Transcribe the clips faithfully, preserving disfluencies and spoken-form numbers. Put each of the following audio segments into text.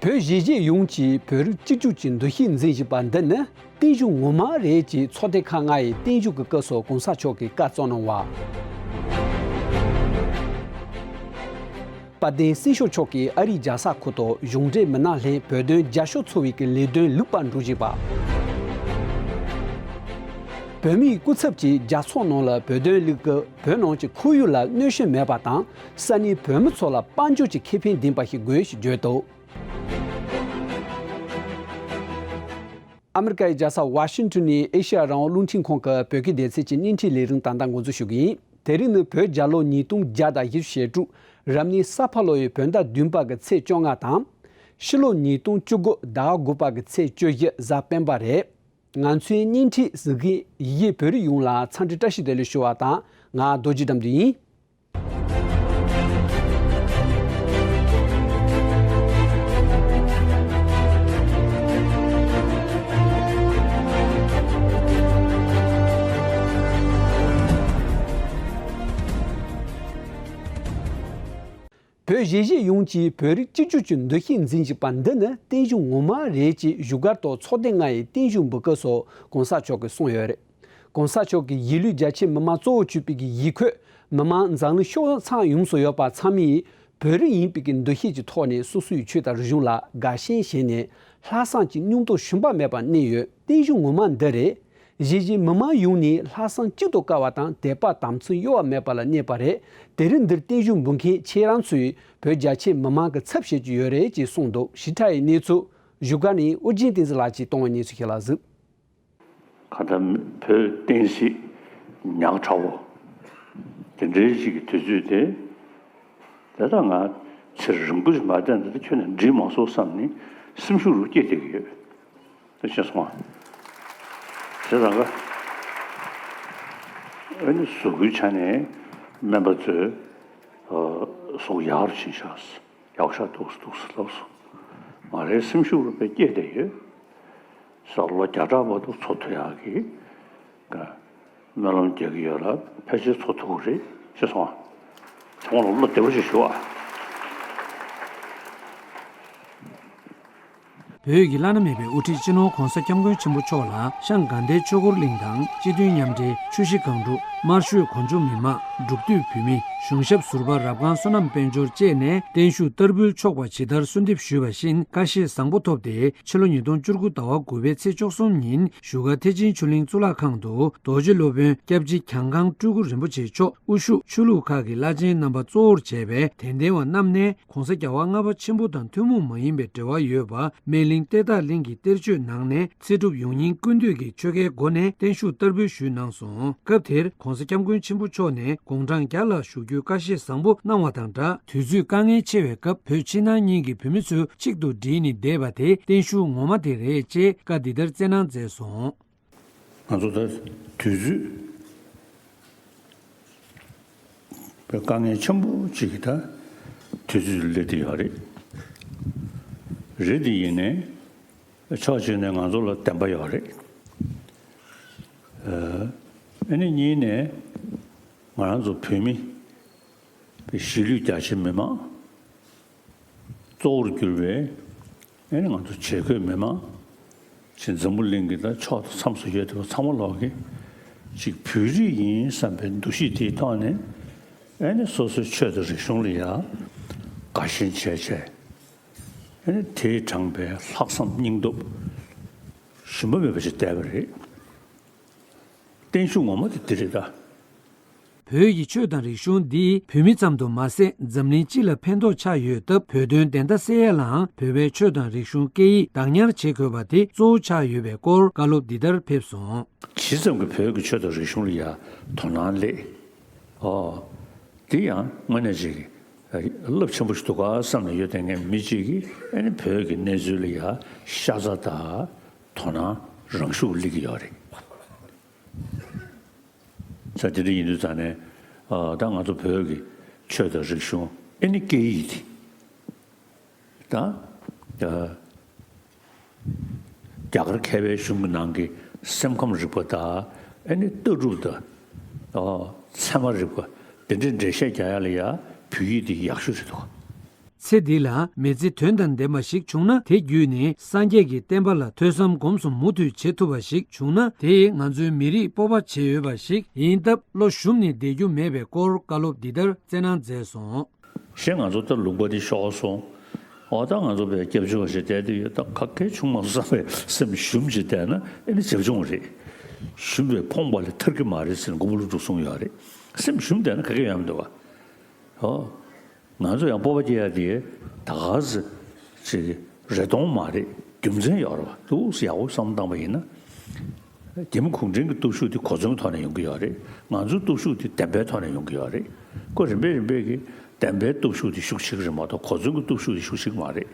བོད་གཞིས་བྱེས་ཡོངས་ཀྱིས་བོད་རིགས་གཅིག་གྱུར་གྱི་འདུ་ཤེས་འཛིན་བཞིན་པ་འདི་ནི་བརྟན་བཞུགས་ངོ་མ་རེད་ཅེས་ཚོགས་སྡེ་ཁག་ལྔ་ཡི་བརྟན་བཞུགས་ཀྱི་སྐབས་སུ་གོང་ས་མཆོག་གིས་བཀའ་སྩལ་གནང་བ། དཔལ་ལྡན་སྲིད་སྐྱོང་མཆོག་གིས་ཨ་རིའི་རྒྱལ་ས་ཁོངས་གཏོགས་གཞུང་འབྲེལ་མི་སྣ་ལྷན་བོད་དོན་རྒྱབ་སྐྱོར་ཚོགས་པའི་གི་ལས་དོན་ལེགས་པར་འགྲོ་བཞིན་པ། བོད་མིའི་སྐུ་ཚབ་ཀྱིས་རྒྱལ་ཚོགས་ནང་ལ་བོད་དོན་གླེང་སྐབས་བོད་ནང་གི་ཁོར་ཡུག་ལ་གནོད་སྐྱོན་མེད་པ་དང་ས་གནས་བོད་མི་ཚོ་ལ་དཔལ་འབྱོར་གྱི་ཁེ་ཕན་ལྡན་པ་ཞིག་དགོས་ཞེས་བརྗོད་འདུག། ཨ་མི་རི་ཀའི་རྒྱལ་ས་ཝ་ཤིང་ཊོན་ནས་ཨེ་ཤེ་ཡ་རང་དབང་རླུང་འཕྲིན་ཁང་གི་བོད་སྐད་སྡེ་ཚན་གྱི་བརྙན་འཕྲིན་ལས་རིམ་ད་ལྟ་འགོ་འཛུགས་ཞུ་གི་ཡིན། དེ་རིང་ནི་བོད་རྒྱལ་ལོ་ཉིས་སྟོང་བརྒྱ་དང་བཞི་བཅུ་ཞེ་དྲུག་རབ་གནས་ས་ཕག་ལོ་ཡི་བོད་ཟླ་བདུན་པ་གི་ཚེས་བཅོ་ལྔ་དང་། ཕྱི་ལོ་ཉིས་སྟོང་བཅུ་དགུ་ཟླ་དགུ་པ་གི་ཚེས་བཅུ་བཞི་གཟའ་སྤེན་པ་རེད། ང་ཚོའི་བརྙན་འཕྲིན་གཟིགས་མཁན་ཡིད་བོད་རིགས་ཡོངས་ལ་འཚམས་འདྲི་བཀྲ་ཤིས་བདེ་ལེགས་ཞུ་བ་དང་། ང་རྡོ་རྗེ་དགྲ་འདུལ་ཡིན། བོད་གཞིས་བྱེས་ཡོངས་ཀྱིས་བོད་རིགས་གཅིག་གྱུར་གྱི་འདུ་ཤེས་འཛིན་བཞིན་པ་འདི་ནི་བརྟན་བཞུགས་ངོ་མ་རེད་ཅེས་བཞུགས་སྒར་དུ་ཚོགས་སྡེ་ལྔ་ཡི་བརྟན་བཞུགས་འབུལ་སྐབས་སུ་གོང་ས་མཆོག་གིས་གསུངས་ཡོད་རེད། གོང་ས་མཆོག་གིས་གཞིས་ལུས་རྒྱ་ཆེའི་མི་མང་གཙོ་བོར་གྱུར་པའི་གི་ཡིད་འཁོད་མི་མང་འཛམ་གླིང་ཕྱོགས་མཚམས་ཡོངས་སུ་ཡོད་པ་ཚང་མས་བོད་རིགས་ཡིན་པའི་གི་འདུ་ཤེས་ཀྱི་ཐོག་ནས་སོ་སོའི་ཆོས་དང་རིག་གཞུང་ལ་དགའ་ཞེན་བྱས་ནས་ལྷག་བསམ་གྱི་སྙིང་སྟོབས་ཞུམ་པ་མེད་པར་གནས་ཡོད། བརྟན་བཞུགས་ངོ་མ་འདི་རེད། གཞིས་བྱེས་མི་མང་ཡོངས་ནས་ལྷག་བསམ་གཅིག་ཏུ་དཀར་བ་དང་དད་པ་དམ་ཚིག་གཡོ་བ་མེད་པ་ལ་གནས་པ་རེད། དེ་རིང་འདིར་བརྟན་བཞུགས་འབུལ་མཁན་ཁྱེད་རང་ཚོས་བོད་རྒྱ་ཆེའི་མི་མང་གི་ཚབ་བྱེད་ཀྱི་ཡོད་རེད་ཅེས་གསུངས་འདུག། ཞིབ་ཕྲ་ཡི་གནས་ཚུལ་བཞུགས་སྒར་ནས་ཨོ་རྒྱན་བསྟན་འཛིན་ལགས་ཀྱིས་གཏོང་བའི་གནས་ཚུལ་ཞིག་ལ་གཟིགས། གང་ལྟར་བོད་བསྟན་སྲིད་ཉག་ཕྲ་བོ་དེ་འདྲའི་ཞིག་གི་དུས་ཚོད་དེ། དེ་ལྟར་ང་ཚེ་རིང་པོ་ཞིག་མ་བསྡད་ན་དེ་ཁྱོན་ནས་འགྲིག་མ་སོང་བསམ་ནས་སེམས་ཤུགས་རུ་སྐྱེས་བསྡད་ཀྱི་ཡོད། དེ་ཤེས་སོང་ང་། དེ་རང་ག་ཨ་ནི་གཟུགས་པོའི་ཆ་ནས་སྨན་པ་ཚོས་གཟུགས་ཡག་རུ་ཕྱིན་ཤག་ཡག་ཤག་འདུག་འདུག་ལབ་སོང་། ང་རའི་སེམས་ཤུགས་རུ་དཔེ་སྐྱེས་བསྡད་ཡོད། ས་ལོ་བརྒྱ་ཕྲག་བར་དུ་འཚོ་ཐུབ་ཡག་གི་སྨོན་ལམ་རྒྱག་གི་ཡོད་ལ་ཕལ་ཆེར་འཚོ་ཐུབ་ཀྱི་རེད་ཅེས་གསུངས་པ། ཚང་མ་ལ་བློ་བདེ་པོ་ཞིག་ཞུ་བ། བོད་ཀྱི་བླ་ན་མེད་པའི་དབུ་ཁྲིད་སྤྱི་ནོར་༧གོང་ས་༧སྐྱབས་མགོན་ཆེན་པོ་མཆོག་ལ་ཤང་དགའ་ལྡན་ཆོས་འཁོར་གླིང་དང་སྤྱི་མཐུན་མཉམ་འབྲེལ་ཆུ་བཞི་སྒང་དྲུག་དམར་ཤོག་གངས་ལྗོངས་མི་མང་འབྲུག་སྟོད་བོད་མི་གཞུང་ཞབས་ཟུར་པ་རབ་སྒང་བསོད་ནམས་དཔལ་འབྱོར་བཅས་ནས་བརྟན་བཞུགས་བསྟར་འབུལ་ཆོག་པ་ཇི་ལྟར་གསོལ་འདེབས་ཞུས་པ་བཞིན་བཀྲ་ཤིས་བཟང་པོ་ཐོབ་སྟེ་ཕྱི་ལོ་ཉིས་སྟོང་བཅུ་དགུ་ཟླ་བ་དགུ་པའི་ཚེས་བཅུ་གསུམ་ཉིན་བཞུགས་སྒར་ཐེག་ཆེན་ཆོས་གླིང་གཙུག་ལག་ཁང་དུ་རྡོ་རྗེ་སློབ་དཔོན་སྐྱབས་རྗེ་གྱང་ཁང་སྤྲུལ་སྐུ་རིན་པོ་ཆེ་མཆོག་དབུ་བཞུགས་ཆོས་ལུགས་ཁག་གི་བླ་ཆེན་རྣམ་པ་གཙོ་བོར་བྱས་པའི་དད་ལྡན་པ་རྣམས་ནས་༧གོང་ས་༧རྒྱལ་བ་ལྔ་པ་ཆེན་པོ་དང་ཐུན་མོང་མ་ཡིན་པའི་འབྲེལ་བ་ཡོད་པ་སྨན་གླིང་གཏེར་བདག་གླིང་གི་གཏེར་ཆོས་ནང་ནས་ཚེ་སྒྲུབ་ཡོངས་སྙིང་ཀུན་འདུས་ཀྱི་ཆོ་གའི་སྒོ་ནས་བརྟན་བཞུགས་བསྟར་འབུལ་ཞུས་གནང་སོང་། སྐབས་དེར་༧གོང་ས་༧སྐྱབས་མགོན་ཆེན་པོ་མཆོག་ནས་དགུང་གྲངས་བརྒྱ་ལ་བཞུགས་རྒྱུའི་བཀྲ་ཤིས་བཟང་པོ་གནང་བ་དང་སྦྲགས་དུས་ཚོད་དཀའ་ངལ་ཆེ་བའི་སྐབས་བོད་ཕྱི་ནང་གཉིས་ཀྱི་བོད་མི་ཚོ་གཅིག་ཏུ་བསྒྲིལ་ནས་བསྡད་པ་དེ་བརྟན་བཞུགས་ངོ་མ་དེ་རེད་ཅེས་བཀའ་འདི་ལྟར་སྩལ་གནང་མཛད་སོང་། ང་ཚོ་ད་དུས་ཚོད་དཔེ་དཀའ་ངལ་ཆེན་པོ་ཅིག་གི་ད་དུས་ཚོད་སླེབས་བསྡད་ཡོད་རེད། རེད་དེ་ཡིན་ནའི་ཕྱོགས་གཅིག་ནས་ང་ཚོ་ལ་བདེན་པ་ཡོད་རེད། ཨ་ནི་གཉིས་ནས་ང་རང་ཚོ་བོད་མི་གཞིས་ལུས་རྒྱ་ཆེ་མི་མང་གཙོ་བོར་གྱུར་པའི་ཨ་ནི་ང་ཚོ་བྱེས་འཁོད་མི་མང་ཅིག་འཛམ་བུ་གླིང་གི་ད་ཕྱོགས་དང་མཚམས་སུ་ཡོད་པ་ཚང་མ་ལོག་གི་ཅིག་བོད་རིགས་ཡིན་བསམ་པའི་འདུ་ཤེས་དེའི་ཐོག་ནས་ཨ་ནི་སོ་སོའི་ཆོས་དང་རིག་གཞུང་ལ་ཡང་དགའ་ཞེན་བྱས་བྱས་ཨ་ནི་དེས་དྲངས་པའི་ལྷག་བསམ་སྙིང་སྟོབས་ཞུམ་པ་མེད་པ་ཞིག་བསྟན་པ་རེད། བརྟན་བཞུགས་ངོ་མ་དེ་འདི་རེད་ད། བོད་ཀྱི་ཆོས་དང་རིག་གཞུང་འདིས་བོད་མི་ཙམ་དུ་མ་ཟད་འཛམ་གླིང་སྤྱི་ལ་ཕན་ཐོགས་ཆགས་ཡོད་སྟབས་བོད་དོན་བདེན་མཐའ་གསལ་ཡ་ལའང་བོད་པའི་ཆོས་དང་རིག་གཞུང་སྐད་ཡིག་བདག་ཉར་བྱེད་དགོས་པ་དེ་གཙོ་བོ་ཆགས་ཡོད་པའི་སྐོར་བཀའ་སློབ་འདི་ལྟར་ཕེབས་སོང་། ཇི་ཙམ་གྱིས་བོད་ཀྱི་ཆོས་དང་རིག་གཞུང་ལ་ཡ་དོ་སྣང་སླེབས། ཨོ། འདི་ཡང་དངོས་གནས་ཅིག་རླབས་ཆེན་པོ་ཞིག་འདུག་ག་བསམ་ནས་ཡོད་དེ་ངས་མི་གཅིག་གིས་ཨ་ནི་བོད་ཀྱི་གནས་ཚུལ་ལ་ཡ་ཤ་ཚ་དང་དོ་སྣང་རང་ཤུགས་སླེབས་ཀྱི་ཡོད་རེད། ས་དེ་འདྲ་ཡིན་དུས་ཙང་ནས་ཨ་ད་ང་ཚོ་བོད་ཀྱི་ཆོས་དང་རིག་གཞུང་ཨ་ནི་སྐད་ཡིག་དེ་ད་ཨ་རྒྱ་གར་མཁས་པའི་གཞུང་གི་ནང་གི་སེམས་ཁམས་རིག་པ་དང་ཨ་ནི་ལྟ་གྲུབ་དང་ཨ་ཚད་མ་རིག་པ་དེ་འདྲའི་འགྲེལ་བཤད་རྒྱག་ཡ་ལ་ཡ་བོད་ཡིག་དེ་ཡག་ཤོས་རེད་འདུག། ཚེ་འདི་ལ་མི་ཚེ་དོན་དང་ལྡན་པ་ཞིག་བྱུང་ན། དེ་བརྒྱུད་ནས་སངས་རྒྱས་ཀྱི་བསྟན་པ་ལ་ཐོས་བསམ་སྒོམ་གསུམ་མུ་མཐུད་བྱེད་ཐུབ་པ་ཞིག་བྱུང་ན། དེ་ཡིས་ང་ཚོའི་མི་རིགས་སྤོབས་པ་བྱེད་འོས་པ་ཞིག་ཡིན་སྟབས། བློ་ཞུམ་ནས་བསྡད་རྒྱུ་མེད་པའི་སྐོར་བཀའ་སློབ་འདི་ལྟར་སྩལ་གནང་མཛད་སོང་། ཞེས་ང་ཚོ་ད་ལུང་པ་འདི་ཤོར་སོང་། འོ་ད་ང་ཚོ་བས་སྐྱབས་བཅོལ་བ་ཞིག་བསྡད་དུས་ཡོད། ད་ག་གེ་བྱུང་མ་སོང་བསམ་པའི་སེམས་ཞུམ་ཞིག་བསྡད་ན་ཨེ་ནི་བྱབ་ཆུང་རེད། ཞུམ་པས་ཕོངས་པ་ལས་ཐར་གྱི་མ་རེད་ཟེར་མགོན་པོ་ཀླུ་སྒྲུབ་གསུངས་ཡོད་རེད། སེམས་ཞུམ་བསྡད་ན་ག་གེ་ཡོང་མི་འདུག་བ། ཨོ། ང་ཚོ་ཡང་སྤོབས་པ་སྐྱེ་ཡ་དེ་ད་ག་ཟེ་ཅིག་རེ་སྟོང་མ་རེད། རྒྱུ་མཚན་ཡོད་རེད་བ། ལུགས་ཡག་པོ་བསམ་བློ་བཏང་པ་ཡིན་ན། རྒྱ་མི་གུང་ཁྲན་གྱི་སྟོབས་ཤུགས་དེ་གོ་མཚོན་གྱི་ཐོག་ནས་ཡོང་གི་ཡོད་རེད། ང་ཚོའི་སྟོབས་ཤུགས་དེ་བདེན་པའི་ཐོག་ནས་ཡོང་གི་ཡོད་རེད། ཁོ་རིམ་པས་རིམ་པས་ཀྱིས་བདེན་པའི་སྟོབས་ཤུགས་དེ་ཤུགས་ཆེ་གི་རེད་མ་གཏོགས་གོ་མཚོན་གྱི་སྟོབས་ཤུགས་དེ་ཤུགས་ཆེ་གི་མ་རེད།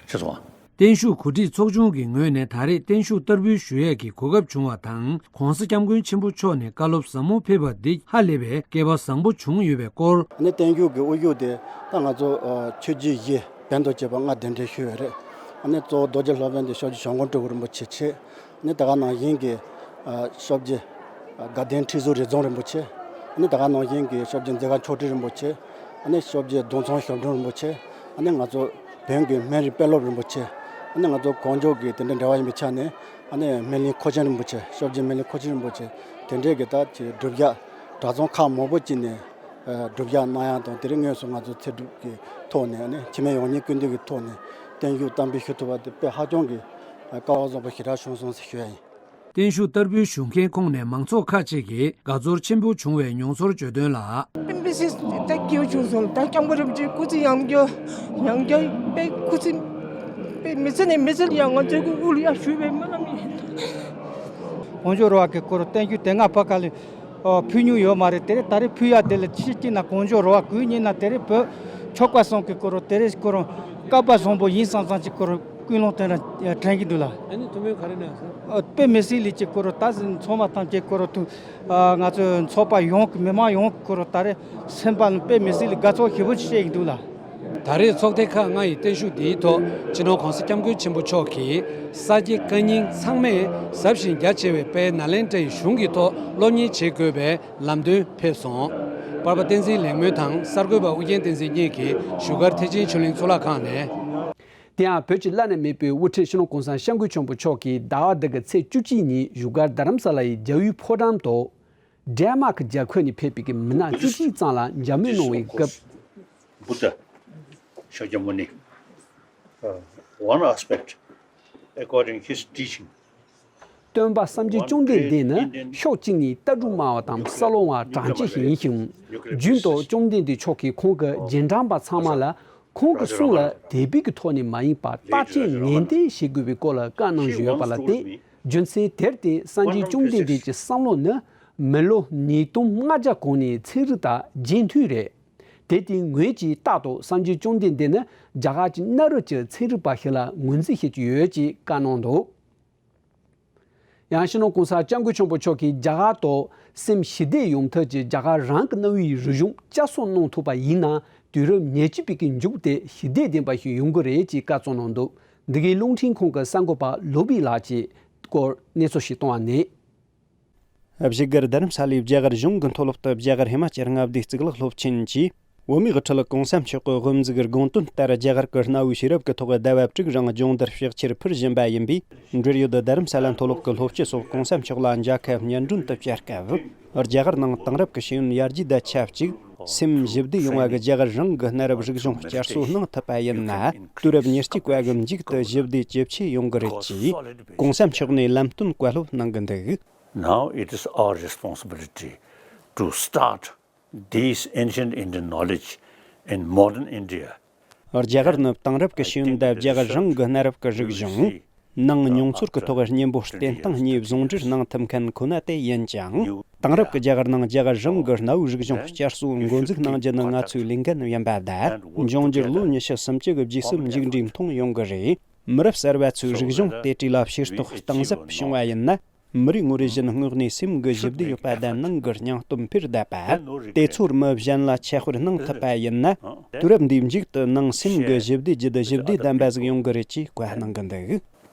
ཤེས་སོང་ཨ། བརྟན་བཞུགས་གོ་སྒྲིག་ཚོགས་ཆུང་གི་ངོས་ནས་ད་རེས་བརྟན་བཞུགས་བསྟར་འབུལ་ཞུ་ཡས་ཀྱི་གོ་སྐབས་བྱུང་བ་དང་། ྋགོང་ས་ྋསྐྱབས་མགོན་ཆེན་པོ་མཆོག་ནས་བཀའ་སློབ་ཟབ་མོ་ཕེབས་པ་འདི་ཧ་ལས་པའི་སྐལ་པ་བཟང་པོ་བྱུང་ཡོད་པའི་སྐོར། ཨ་ནི་བརྟན་བཞུགས་ཀྱི་དབུ་བཞུགས་དེ་ད་ང་ཚོ་ཨ་ཆོས་བརྒྱུད་བཞི་བན་དུ་བཅས་པ་ལྔ་གདན་འདྲེན་ཞུས་ཡོད་རེད། ཨ་ནི་གཙོ་བོ་རྡོ་རྗེ་སློབ་དཔོན་དེ་ཞབས་ཀྱི་ཞང་ཀོང་སྤྲུལ་སྐུ་རིན་པོ་ཆེ་བྱས། ཨ་ནི་དེ་ག་ནང་བཞིན་གྱི་ཨ་ཞབས་ཀྱི་ཨ་དགའ་ལྡན་ཁྲི་ཟུར་རི་རྫོང་རིན་པོ་ཆེ། ཨ་ནི་དེ་ག་ནང་བཞིན་གྱི་ཞབས་ཀྱི་མཛད་དཀར་མཆོག་སྤྲུལ་རིན་པོ་ཆེ། ཨ་ནི་ཞབས་ཀྱི་རྡོ་ཚང་ཞབས་དྲུང་རིན་པོ་ཆེ། ཨ་ནི་ང་ཚོ་བོན་གྱི་སྨན་རི་དཔོན་སློབ་རིན་པོ་ཆེ། ཨ་ནི་ང་ཚོ་གོང་འཇོག་གི་དེ་འདྲ་འབྲེལ་བ་ཡིན་པའི་ཆ་ནས། ཨ་ནི་སྨན་གླིང་མཁོ་ཆེན་རིན་པོ་ཆེ། ཞབས་ཀྱི་སྨན་གླིང་མཁོ་ཆེན་རིན་པོ་ཆེ། དེ་འདྲའི་གི་ད་ཅིག་སྒྲུབ་ཡག་གྲྭ་ཚང་ཁག་མང་པོ་ཅིག་ནས་ཨ་སྒྲུབ་ཡག་གནང་ཡག་དང་། དེ་རིང་དངོས་སུ་ང་ཚོ་ཚེ་སྒྲུབ་ཀྱི་ཐོག་ནས། ཨ་ནི་འཆི་མེད་ཡོངས་བསྙེན་སྐུ་མདུན་གྱི་ཐོག་ནས་བརྟན་བཞུགས་བསྟར་འབུལ་ཞུ་ཐུབ་པ་དེ་དཔེ་ཧ་ཅང་གི་སྐལ་བ་བཟང་པོ་ཞེ་དྲག་བྱུང་སོང་ཟེར་ཞུ་ཡ་ཡིན། བརྟན་བཞུགས་བསྟར་འབུལ་ཞུ་མཁན་ཁོངས་ནས་མང་ཚོགས་ཁག་ཅིག་གིས་དགའ་ཚོར་ཆེན་པོ་བྱུང་བའི་མྱོང་ཚོར་བརྗོད་དོན་ལ། དཔེ་མི་སྲིད་ད་སྐྱིད་པོ་བྱུང་སོང་། ད་སྐྱབས་མགོན་རིན་པོ་ཆེ་སྐུ་ཚེ་ཡང་བསྐྱར་ཡང་བསྐྱར་དཔེ་སྐུ་ཚེ་དཔེ་མི་ཚེ་ནས་མི་ཚེ་ལ་ཡང་ང་ཚོའི་སྐུ་དབུ་ལ་ཡར་ཞུ་བའི་སྨོན་ལམ་ཡིན། གོང་འཇོག་རོགས་པ་གི་སྐོར་བརྟན་བཞུགས་དེ་སྔ་ཕ་ག་ལས་ཨོ་ཕུལ་མྱོང་ཡོད་མ་རེད། དེ་རིང་ད་རེས་ཕུལ་ཡ་དེ་ལ་ཕྱི་གཅིག་ན་གོང་འཇོག་རོགས་པ། གུས་གཉིས་ན་དེ་རིང་བོད་ཆོལ་ཁ་གསུམ་གི་སྐོར་དེ་རིང་སྐོར་སྐལ་པ་བཟང་པོ་ཡིན་བསམ་བསམ་གྱི་སྐོར་ཀུན་སློང་དོན་ལ་དྲན་གྱི་འདུག་ལ། ཨ་ནི་ཐུགས་སྨོན་ག་རེ་གནང་སོང་། ཨ་དཔེ་མི་སྲིད་ལས་ཀྱི་སྐོར་ད་ཚོ་ཚང་མ་ཐམས་ཅད་སྐོར་ཐུགས་ཨ་ང་ཚོའི་ཚོགས་པ་ཡོངས་ཀྱི་མི་མང་ཡོངས་ཀྱི་སྐོར་ད་རེས་སེམས་པ་ནང་དཔེ་མི་སྲིད་ལས་དགའ་ཚོར་ཞེ་པོ་བཤད་ཀྱི་འདུག་ལ། ད་རེས་ཚོགས་ཐེངས་ཁག་ལྔ་ཡི་བརྟན་བཞུགས་འདིའི་ཐོག་སྤྱི་ནོར་གོང་ས་སྐྱབས་མགོན་ཆེན་པོ་མཆོག་གིས་ས་དགེ་བཀའ་རྙིང་ཚང་མས་ཟབ་ཞིང་རྒྱ་ཆེ་བའི་དཔལ་ནཱ་ལེནྡྲའི་གཞུང་གི་ཐོག་སློབ་གཉེར་བྱེད་དགོས་པའི་ལམ་སྟོན་ཕེབས་སོང་། པར་པ་བསྟན་འཛིན་ལེགས་སྨོན་དང་གསར་འགོད་པ་ཨུ་རྒྱན་བསྟན་འཛིན་གཉིས་ཀྱིས་བཞུགས་སྒར་ཐེག་ཆེན་ཆོས་གླིང་གཙུག་ལག་ཁང་ནས། དེ་ཡང་བོད་ཀྱི་བླ་ན་མེད་པའི་དབུ་ཁྲིད་སྤྱི་ནོར་༧གོང་ས་༧སྐྱབས་མགོན་ཆེན་པོ་མཆོག་གིས་ཟླ་བ་འདི་གི་ཚེས་བཅུ་གཅིག་ཉིན་བཞུགས་སྒར་རྡ་རམ་ས་ལ་ཡི་རྒྱལ་བའི་ཕོ་བྲང་དུ། ཌེན་མཱག་རྒྱལ་ཁབ་ནས་ཕེབས་པའི་མི་སྣ་བཅུ་གཅིག་ཙམ་ལ་མཇལ་མོལ་གནང་བའི་སྐབས། Buddha, Shakyamuni, uh, one aspect, according his teaching, སྟོན་པ་སངས་རྒྱས་བཅོམ་ལྡན་འདས་ནི་ཕྱོགས་གཅིག་ནས་ལྟ་གྲུབ་སྨྲ་བ་དང་ས་སློང་བ་གྲགས་ཅན་ཞིག་ཡིན་ཞིང་། རྒྱུན་དུ་བཅོམ་ལྡན་འདས་མཆོག་གིས་ཁོང་གི་རྗེས་འབྲང་པ་ཚང་མ་ལ་ཁོང་གི་གསུང་ལ་དད་པའི་གི་ཐོག་ནས་མ་ཡིན་པར་བརྟག་དཔྱད་ནན་ཏན་བྱེད་དགོས་པའི་སྐོར་ལ་བཀའ་གནང་བཞིན་ཡོད་པ་ལ་བརྟེན། རྒྱུ་མཚན་དེར་བརྟེན་སངས་རྒྱས་བཅོམ་ལྡན་འདས་ཀྱི་བསམ་བློ་ནི་མི་ལོ་ཉིས་སྟོང་ལྔ་བརྒྱ་གོང་ནས་ཚན་རིག་དང་རྗེས་མཐུན་རེད། དེ་དེ་ངོས་ཀྱིས་རྟག་ཏུ་སངས་རྒྱས་བཅོམ་ལྡན་འདས་ནི་རྒྱ་གར་གྱི་གནའ་རབས་ཀྱི་ཚན་རིག་པ་ཞིག་ལ་ངོས་འཛིན་བྱེད་ཀྱི་ཡོད་ཅེས་བཀའ་གནང་འདུག་ཡང་སྤྱི་ནོར་༧གོང་ས་༧སྐྱབས་མགོན་ཆེན་པོ་མཆོག་གིས་རྒྱ་གར་དུ་སེམས་ཞི་བདེ་ཡོང་ཐབས་ཀྱི་རྒྱ་གར་རང་གི་གནའ་བོའི་རིག་གཞུང་བསྐྱར་གསོ་གནང་ཐུབ་པ་ཡིན་ན། དུས་རབས་ཉེར་གཅིག་པའི་གི་མཇུག་དེ་ཞི་བདེ་ལྡན་པ་ཞིག་ཡོང་གི་རེད་ཅེས་བཀའ་གསུངས་གནང་འདུག་འདི་གའི་རླུང་འཕྲིན་ཁང་གི་གསར་འགོད་པ་ལོ་བི་ལགས་ཀྱིས་སྐོར་གནས་ཚུལ་ཞིག་བཏང་བ་ནས། བཞུགས་སྒར་རྡ་རམ་ས་ལའི་རྒྱ་གར་གཞུང་གི་མཐོ་སློབ་ཏུ་རྒྱ་གར་ཧི་མ་ཅལ་མངའ་སྡེའི་གཙུག་ལག་སློབ་ཆེན་གྱིས། བོད་མིའི་དབུ་ཁྲིད་༧གོང་ས་མཆོག་གི་དབུ་འཛུགས་དགོངས་དོན་ལྟར་རྒྱ་གར་གྱི་གནའ་བོའི་ཤེས་རབ་ཀྱི་ཐོག་ཟླ་བ་དྲུག་རིང་སྦྱོང་བརྡར་ཕྱག་ཕྱིར་ཕུལ་བཞིན་པ་ཡིན་པས། འབྲེལ་ཡོད་རྡ་རམ་ས་ལ་མཐོ་སློབ་ཀྱི་སློབ་སྤྱི་སོགས་༧གོང་ས་མཆོག་ལ་མཇལ་ཁ་སྙན་སྒྲོན་དུ་བཅར་སྐབས། རྒྱ་གར་ནང་དེང་རབས་ཀྱི་ཤེས་ཡོན་ཡར་རྒྱས་དང་ཆབས་ཅིག་སེམས་ཞི་བདེ་ཡོང་བ་གི་རྒྱ་གར་རང་གི་གནའ་རབས་རིག་གཞུང་བསྐྱར་གསོ་གནང་ཐུབ་པ་ཡིན་ན། དུས་རབས་ཉེར་གཅིག་པ་གི་མཇུག་ཏུ་ཞི་བདེ་ཇེ་ཆེ་ཡོང་གི་རེད་ཅེས་༧གོང་ས་མཆོག་ནས་ལམ་སྟོན་བཀའ་སློབ་གནང་གི་འདུག Now it is our responsibility to start these ancient Indian knowledge in modern India. རྒྱ་གར་ནི་དེང་རབས་ཀྱི་ཤེས་ཡོན་དང་རྒྱ་གར་རང་གི་གནའ་རབས་ཀྱི་རིག་གཞུང་། ནང་མྱོང་ཚོར་གྱི་ཐོག་གཉེན་པོ་བརྟེན་སྟངས་གཉིས་ཟུང་འབྲེལ་གནང་ཐུབ་མཁན་ཁོ་ན་དེ་ཡིན་ཅིང་། དེང་རབས་ཀྱི་རྒྱ་གར་ནང་རྒྱ་གར་རང་གི་གནའ་བོའི་རིག་གཞུང་བསྐྱར་གསོ་འགོ་འཛུགས་གནང་རྒྱུ་ནི་ང་ཚོའི་ལས་འགན་ཡིན་པ་དང་། འབྱུང་འགྱུར་ལོ་ཉི་ཤུ་སུམ་ཅུ་གི་རྗེས་སུ་མཇུག་འབྲས་མཐོང་ཡོང་གི་རེད། མི་རབས་གསར་པ་ཚོས་རིག་གཞུང་དེ་གྲས་ལ་ཤེས་རྟོགས་གཏིང་ཟབ་བྱུང་བ་ཡིན་ན། མི་རེ་ངོ་རེ་བཞིན་དངོས་གནས་སེམས་ཀྱི་ཞི་བདེ་ཡོད་པ་དང་ནང་གི་སྙིང་སྟོབས་འཕེལ་བསྡད་པ། དེ་ཚོར་མི་གཞན་ལ་ཁྱད་དཔེར་གནང་ཐུབ་པ་ཡིན་ན། དུས་རབས་འདིའི་མཇུག་ཏུ་ནང་སེམས་ཀྱི་ཞི་བདེ་བརྒྱུད་དེ་ཞི་བདེ་ལྡན་པ་ཟིག་ཡོང་གི་རེད་ཅེས་བཀའ་གནང་གི་འདུག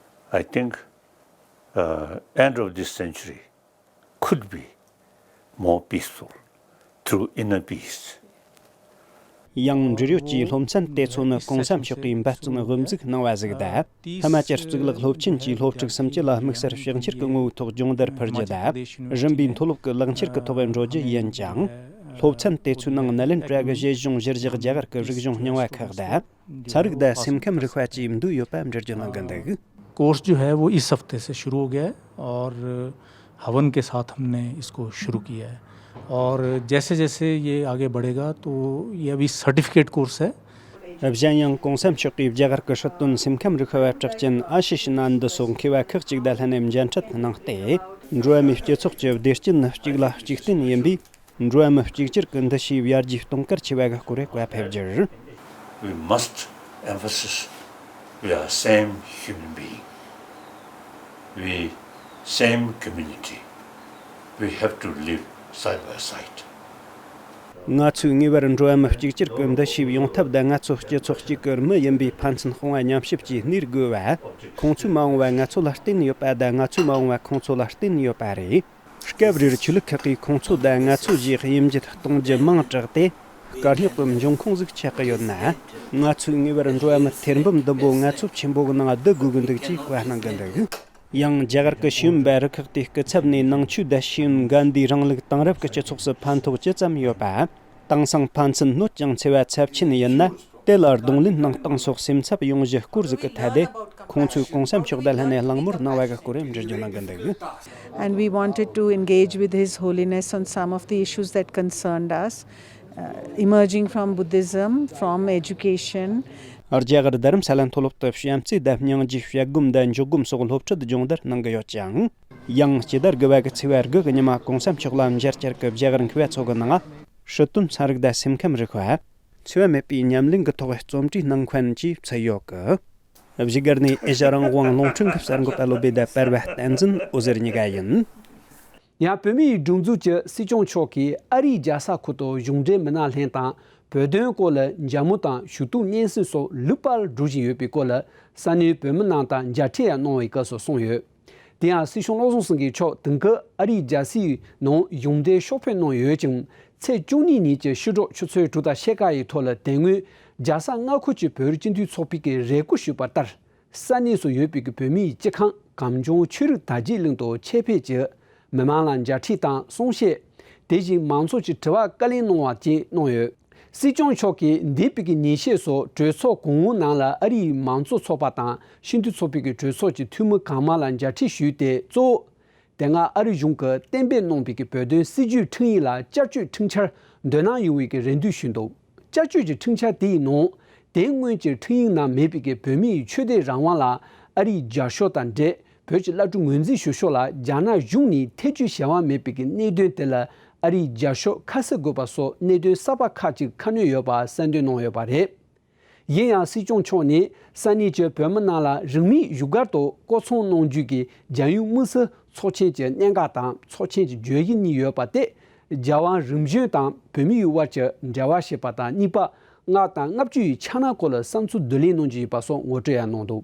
I think, uh, end of this century could be more peaceful through inner peace. ཡང་འབྲེལ་ཡོད་ཀྱི་སློབ་ཚན་དེ་ཚོ་ནི་གོང་ས་མཆོག་གིས་འབད་བརྩོན་དབུ་འཛུགས་གནང་བ་ཟིག་དང་། ལྷ་མ་བཅར་གཙུག་ལག་སློབ་ཆེན་གྱི་སློབ་ཕྲུག་སུམ་ཅུ་ལ་དམིགས་བསལ་ཕྱག་འཁྱེར་གྱི་ངོ་བོའི་ཐོག་སྦྱོང་བརྡར་ཕུལ་རྒྱུ་དང་། རིམ་པས་མཐོ་སློབ་ཀྱི་ལག་འཁྱེར་གྱི་ཐོག་འགྲོ་རྒྱུ་ཡིན་ཅིང་། སློབ་ཚན་དེ་ཚོའི་ནང་ནཱ་ལེནྡྲ་གི་གཞིས་གཞུང་གཞིར་བཞག་རྒྱ་གར་གྱི་རིག་གཞུང་རྙིང་བ་ཁག་དང་། ཚན་རིག་དང་སེམས་ཁམས་རིག་པ་བཅས་འདུས་ཡོད་པ་འགྲེལ་བརྗོད་གནང་གི་འདུག། कोर्स जो है वो इस हफ्ते से शुरू हो गया है और हवन के साथ हमने इसको शुरू किया है और जैसे जैसे ये आगे बढ़ेगा तो ये अभी सर्टिफिकेट कोर्स है। གཞན་ཡང་གོང་ས་མཆོག་གིས་རྒྱ་གར་གྱི་སྲིད་དོན་སེམས་ཁམས་རིག་པ་བ་གྲགས་ཅན་ཨ་ཤི་ཤི་ན་འདི་སོགས་མཁས་པ་ཁག་ཅིག་དང་ལྷན་ནས་མཇལ་འཕྲད་གནང་སྟེ། འགྲོ་བ་མིའི་སྤྱི་ཚོགས་ཀྱི་བདེ་སྐྱིད་ནི་གཅིག་ལ་གཅིག་བརྟེན་ཡིན་པས། འགྲོ་བ་མི་གཅིག་གྱུར་གྱི་འདུ་ཤེས་ཡར་རྒྱས་གཏོང་གལ་ཆེ་བ་གི་སྐོར་བཀའ་ཕེབས་རྒྱུར། We must emphasize we are same human being. We same community. We have to live side by side. ང་ཚོས་ངེས་པར་འགྲོ་བ་མི་གཅིག་གྱུར་གྱི་འདུ་ཤེས་ཡོང་ཐབས་དང་། ང་ཚོ་སྤྱི་ཚོགས་གཅིག་གི་མི་ཡིན་པའི་ཕན་ཚུན་དཔུང་བ་མཉམ་གཤིབ་ཀྱིས་གནས་དགོས་པ། ཁོང་ཚོས་མ་འོངས་པ་ང་ཚོ་ལ་བརྟེན་ཡོད་པ་དང་། ང་ཚོས་མ་འོངས་པ་ཁོང་ཚོ་ལ་བརྟེན་ཡོད་པ་རེད། སྐབས་རེར་ཆོས་ལུགས་ཁག་གིས་ཁོང་ཚོ་དང་ང་ཚོ་བཞིའི་དབྱེ་འབྱེད་གཏོང་རྒྱུ་མང་དྲགས་ཏེ། དཀའ་རྙོག་གི་འབྱུང་ཁུངས་ཟིག་ཆགས་ཀྱི་ཡོད་ན། ང་ཚོས་ངེས་པར་འགྲོ་བ་མི་ཐེར་འབུམ་བདུན་པོ་ང་ཚོ་ཆེན་པོ་གི་ནང་བསྡུ་དགོས་ཀྱི་འདུག་ཅེས་བཀའ་གནང་གི་འདུག། ཡང་རྒྱ་གར་གྱི་ཤེས་ཡོན་པ་རུ་ཁག་དེའི་སྐུ་ཚབ་ནས་ནང་ཆོས་དང་ཤེས་ཡོན་འགན་འདིའི་རིང་ལུགས་དེང་རབས་ཀྱི་སྤྱི་ཚོགས་སུ་ཕན་ཐོགས་ཇི་ཙམ་ཡོད་པ། དེང་སང་ཕན་ཚུན་གནོད་ཅིང་འཚེ་བ་ཚབས་ཆེན་ཡིན་ན། དེ་ལ་གདོང་ལེན་གནང་སྟངས་སོགས་སེམས་འཚབ་ཡོང་གཞི་སྐོར་ཟིག་གི་ཐད་དེ། ཁོང་ཚོས་གོང་ས་མཆོག་དང་ལྷན་ནས་གླེང་མོལ་གནང་བ་གི་སྐོར་འགྲེལ་བརྗོད་གནང་གི་འདུག། And we wanted to engage with His Holiness on some of the issues that concerned us, uh, emerging from Buddhism, from education. རྒྱ་གར་རྡ་རམ་ས་ལ་མཐོ་སློབ་ཏུ་བྱམས་བརྩེ་དང་སྙིང་རྗེའི་བཤད་སྒོམ་དང་འཇུག་སྒོམ་སོགས་སློབ་ཁྲིད་སྦྱོང་བརྡར་གནང་གི་ཡོད་ཅིང་། ཡང་སྤྱི་ཟླ་དགུ་པ་གི་ཚེས་པ་དགུ་གི་ཉི་མ་གོང་ས་མཆོག་ལ་མཇལ་བཅར་གྱི་རྒྱ་གར་མཁས་པ་ཚོ་གི་ནང་། སྲིད་དོན་ཚན་རིག་དང་སེམས་ཁམས་རིག་པ། འཚེ་བ་མེད་པའི་ཉམས་ལེན་གྱི་ཐོག་རྩོམ་བྲིས་གནང་མཁན་བཅས་ཚུད་ཡོད་གི། བཞུགས་སྒར་ནས་ཨེ་ཤ་རང་དབང་རླུང་འཕྲིན་གྱི་གསར་འགོད་པ་བློ་བདེ་དང་པར་བ་བསྟན་འཛིན་འོད་ཟེར་གཉིས་ཀ་ཡིན། ཡང་བོད་མིའི་སྒྲིག་འཛུགས་ཀྱི་སྲིད་སྐྱོང་མཆོག་གིས་ཨ་རིའི་རྒྱལ་ས་ཁུལ་དུ་གཞུང་འབྲེལ་མི་སྣ་ལྷན་དང་བོད་དོན་སྐོར་ལ་མཇལ་མོ་དང་ཞུ་གཏུག་སྙན་སེང་སོགས་ལུགས་པར་སྒྲུབ་བཞིན་ཡོད་པའི་སྐོར་ལ་ས་གནས་བོད་མི་རྣམས་དང་མཇལ་འཕྲད་ཡང་གནང་བའི་སྐབས་སུ་གསུངས་ཡོད། དེ་ཡང་སྲིད་སྐྱོང་བློ་བཟང་སེང་གེ་མཆོག་དེང་སྐབས་ཨ་རིའི་རྒྱལ་སའི་ནང་གཞུང་འབྲེལ་ཤོག་ཕེབས་གནང་ཡོད་ཅིང་། ཚེས་བཅུ་གཉིས་ཉིན་གྱི་ཕྱི་དྲོ་ཆུ་ཚོད་དྲུག་དང་ཕྱེད་ཀ་ཡི་ཐོག་ལ་དེ་སྔོན་རྒྱལ་ས་མངའ་ཁུལ་གྱི་བོད་རིགས་སྤྱི་མཐུན་ཚོགས་པའི་གི་རེ་སྐུལ་ཞུས་པ་ལྟར། ས་གནས་སུ་ཡོད་པའི་གི་བོད་མིའི་སྤྱི་ཁང་གངས་ལྗོངས་ཆོས་རིག་དར་རྒྱས་གླིང་དུ་ཆེད་ཕེབས་ཀྱིས་མི་མང་ལ་མཇལ་འཕྲད་དང་གསུང་བཤད། དེ་བཞིན་མང་ཚོགས་ཀྱི་དྲི་བ་བཀའ་ལན་གནང་བ་བཅས་གནང་ཡོད། སྲིད་སྐྱོང་མཆོག་གིས་འདས་པའི་གི་ཉིན་ཤས་སུ་གྲོས་ཚོགས་གོང་འོག་ནང་ལ་ཨ་རིའི་མང་གཙོ་ཚོགས་པ་དང་སྤྱི་མཐུན་ཚོགས་པའི་གི་གྲོས་ཚོགས་ཀྱི་འཐུས་མི་གང་མང་ལ་མཇལ་འཕྲད་ཞུས་ཏེ། གཙོ་བོ་དེ་སྔ་ཨ་རི་གཞུང་གིས་གཏན་འབེབས་གནང་པའི་གི་བོད་དོན་སྲིད་བྱུས་ཁྲིམས་ཡིག་ལ་བསྐྱར་བཅོས་ཁྲིམས་འཆར་འདོན་གནང་ཡོང་བའི་གི་རེ་འདུན་ཞུས་འདུག། བསྐྱར་བཅོས་ཀྱི་ཁྲིམས་འཆར་དེའི་ནང་དེ་སྔོན་གྱི་ཁྲིམས་ཡིག་ནང་མེད་པའི་གི་བོད་མིའི་ཆོས་དད་རང་དབང་ལ་ཨ་རིའི་རྒྱབ་སྐྱོར་དང་འབྲེལ། བོད་ཀྱི་བླ་སྤྲུལ་ངོས་འཛིན་ཞུ་ཕྱོགས་ལ་རྒྱ་ནག་གཞུང་ནས་ཐེ་བྱུས་བྱ་བ་མེད་པའི་གི་གནད་དོན་དེ་ལ་ཨ་རིའི་རྒྱབ་སྐྱོར་ཁ་གསལ་དགོས་པ་སོགས་གནད་དོན་གསར་པ་ཁག་ཅིག་ཁ་སྣོན་ཡོད་པ་གསལ་འདོན་གནང་ཡོད་པ་རེད། ཡིན་ཡང་སྲིད་སྐྱོང་མཆོག་ནས་ས་གནས་ཀྱི་བོད་མི་རྣམས་ལ་རིང་མིན་བཞུགས་སྒར་དུ་སྐོར་ཚོང་གནང་རྒྱུ་གི་རྒྱལ་ཡོངས་དམིགས་བསལ་ཚོགས་ཆེན་གྱི་གནད་འགག་དང་ཚོགས་ཆེན་གྱི་བརྗོད་གཞི་གཉིས་ཡོད་པ་སྟེ། རྒྱལ་དབང་རིམ་བྱོན་དང་བོད་མིའི་དབར་གྱི་འབྲེལ་བ་ཞེས་པ་དང་། གཉིས་པ་སྔགས་དང་ལྔ་བཅུ་ཡི་འཆར་སྣང་སྐོར་ལ་བསམ་ཚུལ་བསྡུ་ལེན་གནང་རྒྱུ་ཡིན་པ་སོགས་ངོ་སྤྲོད་ཡང་གནང་འདུག།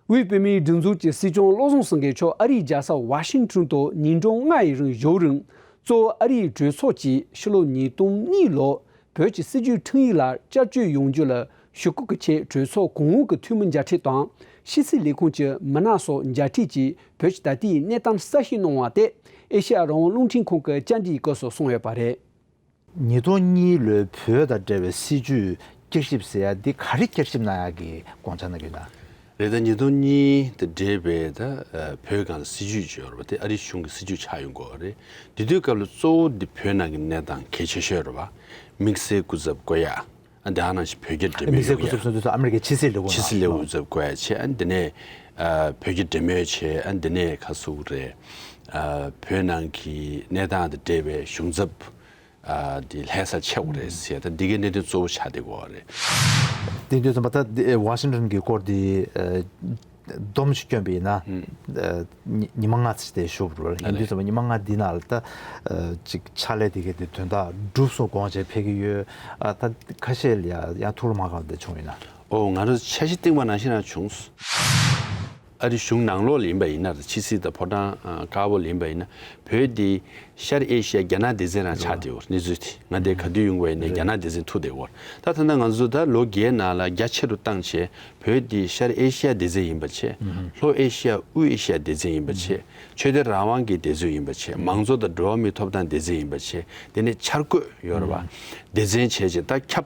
དབུས་བོད་མིའི་སྒྲིག་འཛུགས་ཀྱི་སྲིད་སྐྱོང་བློ་བཟང་སེང་གེ་མཆོག་ཨ་རིའི་རྒྱལ་ས་ཝ་ཤིང་ཊོན་དུ་ཉིན་གྲངས་ལྔ་ཡི་རིང་བཞུགས་རིང་། གཙོ་བོ་ཨ་རིའི་གྲོས་ཚོགས་ཀྱིས་ཕྱི་ལོ་ཉིས་སྟོང་གཉིས་ལོར་བོད་ཀྱི་སྲིད་བྱུས་ཁྲིམས་ཡིག་ལ་བསྐྱར་བཅོས་ཡོང་རྒྱུ་ལ་ཞུ་སྐུལ་གྱི་ཆེད་གྲོས་ཚོགས་གོང་འོག་གི་འཐུས་མི་མཇལ་འཕྲད་དང་། ཕྱི་སྲིད་ལས་ཁུངས་ཀྱི་མི་སྣ་སོགས་མཇལ་འཕྲད་ཀྱིས་བོད་ཀྱི་ད་ལྟའི་གནས་སྟངས་གསལ་བཤད་གནང་བ་དེ་ཨེ་ཤེ་ཡ་རང་དབང་རླུང་འཕྲིན་ཁང་གི་བཅར་འདྲིའི་སྐབས་སུ་གསུངས་ཡོད་པ་རེད། ཉིས་སྟོང་གཉིས་ལོའི་བོད་དང་འབྲེལ་བའི་སྲིད་བྱུས་བསྐྱར་ཞིབ་ཟེར་ཡ་འདི་ག་རེ་བསྐྱར་ཞིབ་གནང་ཡ་གི་དགོངས་འཆར་གནང་གི་ཡོད་ན། རེད། ད་ཉིས་སྟོང་གཉིས་དང་འབྲེལ་བའི་ད་ཨ་བོད་སྒང་ལ་སྲིད་བྱུས་ཅིག་ཡོད་རེད་པ། དེ་ཨ་རིའི་གཞུང་གི་སྲིད་བྱུས་ཆགས་ཡོང་གི་ཡོད་རེད། དེ་དུས་སྐབས་ལ་གཙོ་བོ་འདི་བོད་ནང་གི་གནས་སྟངས་གལ་ཆེ་ཤོས་རེད་པ། དམིགས་བསལ་སྐུ་ཚབ་བསྐོ་ཡ། ཨ་འདི་ནང་བཞིན་བོད་རྒྱ་འབྲེལ་མོལ་དམིགས་བསལ་ཡོང་ཡ། སྐུ་ཚབ་སོང་དུས་སུ་ཨ་མི་རི་ཀའི་ཕྱི་སྲིད་ལས་ཁུངས་ཕྱི་སྲིད་ནང་། ལས་ཁུངས་ཚབ་བསྐོ་ཡ་བྱས། ཨ་འདི་ནས་ཨ་བོད་རྒྱ་འབྲེལ་མོལ་བྱས། ཨ་འདི་ནས་ག་ཟེར་དགོས་རེད། ཨ་བོད་ནང་གི་གནས་སྟངས་དང་འབྲེལ་བའི་གཞུང་ཚབ་ཨ་འདི་ལྷ་སར་ཕྱིན་པ་རེད་ཟེར། ད་འདི་གའི་གནད་དོན་གཙོ་བོ་ཆགས་བསྡད་ཡོད་རེད། དེ་དུས་ཙམ་པ་ད་འདི་ཝ་ཤིང་ཊོན་གྱི་སྐོར་འདི་ཨ་སྡོམ་ཞིག་བསྐྱོན་པ་ཡིན་ན། ཨ་ཉི་ཉི་མ་ལྔ་ཙམ་དེ་བཞུགས་པ་རེད། ཡིན་དུས་ཙམ་པ་ཉི་མ་ལྔ་འདི་ནང་ལ་ད་ཨ་ཅིག་ཕྱག་ལས་དེ་གའི་དེ་དོན་དག་འགྲུབ་སོང་དགོངས་བྱས་ཕེབས་ཀྱི་ཡོད། ཨ་ད་ཁ་ཤས་ལ་ཡང་ཡང་ཐུགས་ལ་མ་དགའ་བ་དེ་བྱུང་ཡོད་ན། ཨོ་ང་རང་འཆར་གཞི་བཏིང་བ་ནང་བཞིན་རང་བྱུང་། ཨ་རི་གཞུང་ནང་ལོགས་ལ་ཡིན་པ་ཡིན་ན། ཕྱི་སྲིད་དང་ཕོ་བྲང་ཨ་དཀར་པོ་ལ་ཡིན་པ་ཡིན་ན། བོད་འདི་ཤར་ཨེ་ཤི་ཡ་རྒྱ་ནག་སྡེ་ཚན་རང་ཆགས་བསྡད་ཡོད་རེད། གནས་ཚུལ་དེ་ང་འདིར་ག་དུས་ཡོང་དགོས་ཡིན་ནའི་རྒྱ་ནག་སྡེ་ཚན་ཐུག་བསྡད་ཡོད་རེད། ད་ད་ལྟ་ང་ཚོ་ད་ལོ་བརྒྱའི་ནང་ལ་རྒྱ་ཆེ་རུ་བཏང་བྱས། བོད་འདི་ཤར་ཨེ་ཤི་ཡ་སྡེ་ཚན་ཡིན་པ་བྱས། ལྷོ་ཨེ་ཤི་ཡ་དབུས་ཨེ་ཤི་ཡ་སྡེ་ཚན་ཡིན་པ་བྱས། ཆོས་དད་རང་དབང་གི་སྡེ་ཚན་ཡིན་པ་བྱས། མང་གཙོ་དང་འགྲོ་བ་མིའི་ཐོབ་ཐང་སྡེ་ཚན་ཡིན་པ་བྱས། དེ་ནས་འཆར་འགོད་ཡོད་རེད་བ། སྡེ་ཚན་བྱས་བྱས་ད་ཁྱབ་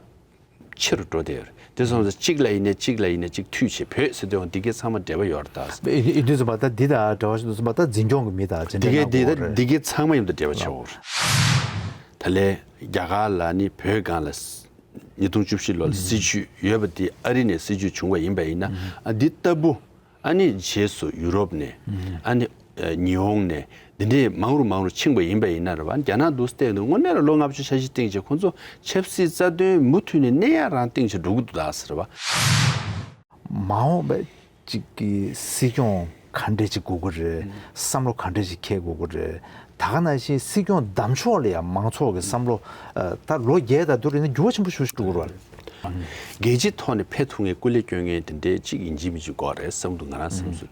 ཆེ་རུ་འགྲོ་བསྡད་ཡོད་རེད། དེ་སོང་ཙང་གཅིག་ལ་ཡིན་ནའི་གཅིག་ལ་ཡིན་ནའི་གཅིག་མཐུད་བྱས། བོད་ཟེར་དུས་འདི་གའི་ཚང་མ་འབྲེལ་བ་ཡོད་རེད་ད། ཡིན་དུས་ཙམ་པ་ད་འདི་དང་འབྲེལ་བ་ཞིག་འདུག་ཙམ་པ་ད་འཛིན་སྐྱོང་གི་མི་དང་འདི་གའི་འདི་ད་འདི་གའི་ཚང་མ་མཉམ་དུ་འབྲེལ་བ་ཆགས་ཡོད་རེད། ད་ལས་རྒྱ་གར་ལ་ནི་བོད་སྒང་ལ་ཉིས་སྟོང་བཅུ་བཞི་ལོ་ལ་སྲིད་ཇུས་ཡོད་པ་འདི་ཨ་རི་ནས་སྲིད་ཇུས་བྱུང་བ་ཡིན་པ་ཡིན་ན། ཨ་འདི་ལྟ་བུ། ཨ་ནི་རྗེས་སུ་ཡུ་རོབ་ནས། ཨ་ནི་ཨ་ཉི་ཧོང་ནས། འདི་འདྲའི་མང་རུ་མང་རུ་ཕྱིན་པ་ཡིན་པ་ཡིན་ན་རེད་བ། རྒྱ་ནག་འདུག་བལྟས་འདུག་དངོས་གནས་ལ་ལོ་ལྔ་བཅུ་ཤ་བཞི་སྟེང་ཅིག་ཁོང་ཚོ་ཆབ་སྲིད་རྩ་དོན་མུ་མཐུད་ནས་གནས་ཡ་རང་སྟེང་ཅིག་འགྲོ་གི་འདུག་ད་ཟེར་བ། མ་འོངས་པའི་ཅིག་གི་སྲིད་སྐྱོང་ག་འདྲས་ཅིག་དགོས་ཀྱི་རེད། བསམ་བློ་ག་འདྲས་ཅིག་འཁྱེར་དགོས་ཀྱི་རེད། ད་ག་ནང་བཞིན་སྲིད་སྐྱོང་བདམས་ཕྱོགས་ལ་ཡང་མང་ཚོགས་ཀྱི་བསམ་བློ་ཨ་ད་ལོ་བརྒྱད་དང་བསྡུར་ཡིན་ན་འགྱུར་བ་ཆེན་པོ་ཞིག་འགྲོ་གི་རེད། རྒྱལ་སྤྱིའི་ཐོག་ནས་ཕེབས་ཐུབ་མཁན་སྐུ་ལས་སྐྱོན་མཁན་དེ་འདྲའི་གཅིག་ཡིན་གཅིག་མིན་གཅིག་དགོས་རེད་བསམ་འདུག་ང་རང་བསམ་ཚུལ།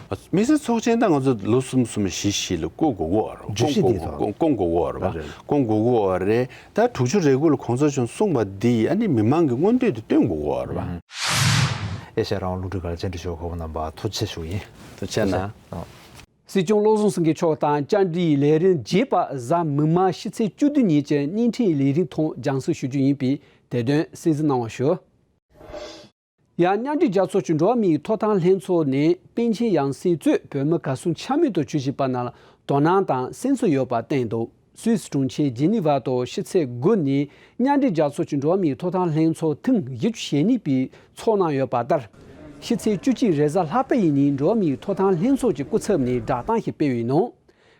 དམིགས་བསལ་ཚོགས་ཆེན་ད་ང་ཚོ་ལོ་གསུམ་གསུམ་བཞི་བཞི་ལ་བསྐོ་དགོས་ཀྱི་ཡོད་རེད། བསྐོ་དགོས་ཀྱི་ཡོད་རེད། བསྐོ་དགོས་ཀྱི་ཡོད་རེད། ད་དྲུག་ཅུ་རེ་དགུ་ལ་གོང་ས་མཆོག་གསུངས་པ་འདི་ཨ་ནི་མི་མང་གི་མངོན་འདོད་དེ་སྟོན་དགོས་ཀྱི་ཡོད་རེད་པ། ཨེ་ཤ་ཡ་རང་དབང་རླུང་འཕྲིན་ཁང་ལ་བཅར་འདྲི་ཞུ་བར་གོ་སྐབས་གནང་བར་ཐུགས་རྗེ་ཆེ་ཞུ་ཡིན། ཐུགས་རྗེ་གནང་། སྲིད་སྐྱོང་བློ་བཟང་སེང་གེ་མཆོག་དང་བཅར་འདྲིའི་ལས་རིམ་རྗེས་པ་གཟའ་མིག་དམར་ཕྱི་ཚེས་བཅུ་བདུན་ཉིན་གྱི་བརྙན་འཕྲིན་ལས་རིམ་ཐོག་རྒྱང་སྲིང་ཞུ་རྒྱུ་ཡིན་པས་དེ་དོན་གསན་གཟིགས་གནང་བ་ཞུ། ཡང་མཉམ་འབྲེལ་རྒྱལ་ཚོགས་ཀྱི་འགྲོ་བ་མིའི་ཐོབ་ཐང་ལྷན་ཚོགས་ནས་པཎ་ཆེན་ཡང་སྲིད་གཙོས་བོད་མི་གར་སོང་ཆ་མེད་དུ་གྱུར་བཞིན་པ་རྣམས་ལ་དོ་སྣང་དང་སེམས་གསོ་ཡོད་པ་བསྟན་འདུག་སུད་སི་གྲོང་ཁྱེར་ཇི་ནི་ཝ་དུ་ཕྱི་ཚེས་དགུ་ནས་མཉམ་འབྲེལ་རྒྱལ་ཚོགས་ཀྱི་འགྲོ་བ་མིའི་ཐོབ་ཐང་ལྷན་ཚོགས་ཐེངས་བཞི་བཅུ་ཞེ་གཉིས་པའི་ཚོགས་གནང་ཡོད་པ་ལྟར། ཕྱི་ཚེས་བཅུ་གཅིག་རེས་གཟའ་ལྷག་པ་ཡི་ཉིན་འགྲོ་བ་མིའི་ཐོབ་ཐང་ལྷན་ཚོགས་ཀྱི་སྐུ་ཚབ་ནས་བསྒྲགས་གཏམ་ཞིག་སྤེལ་བའི་ནང་།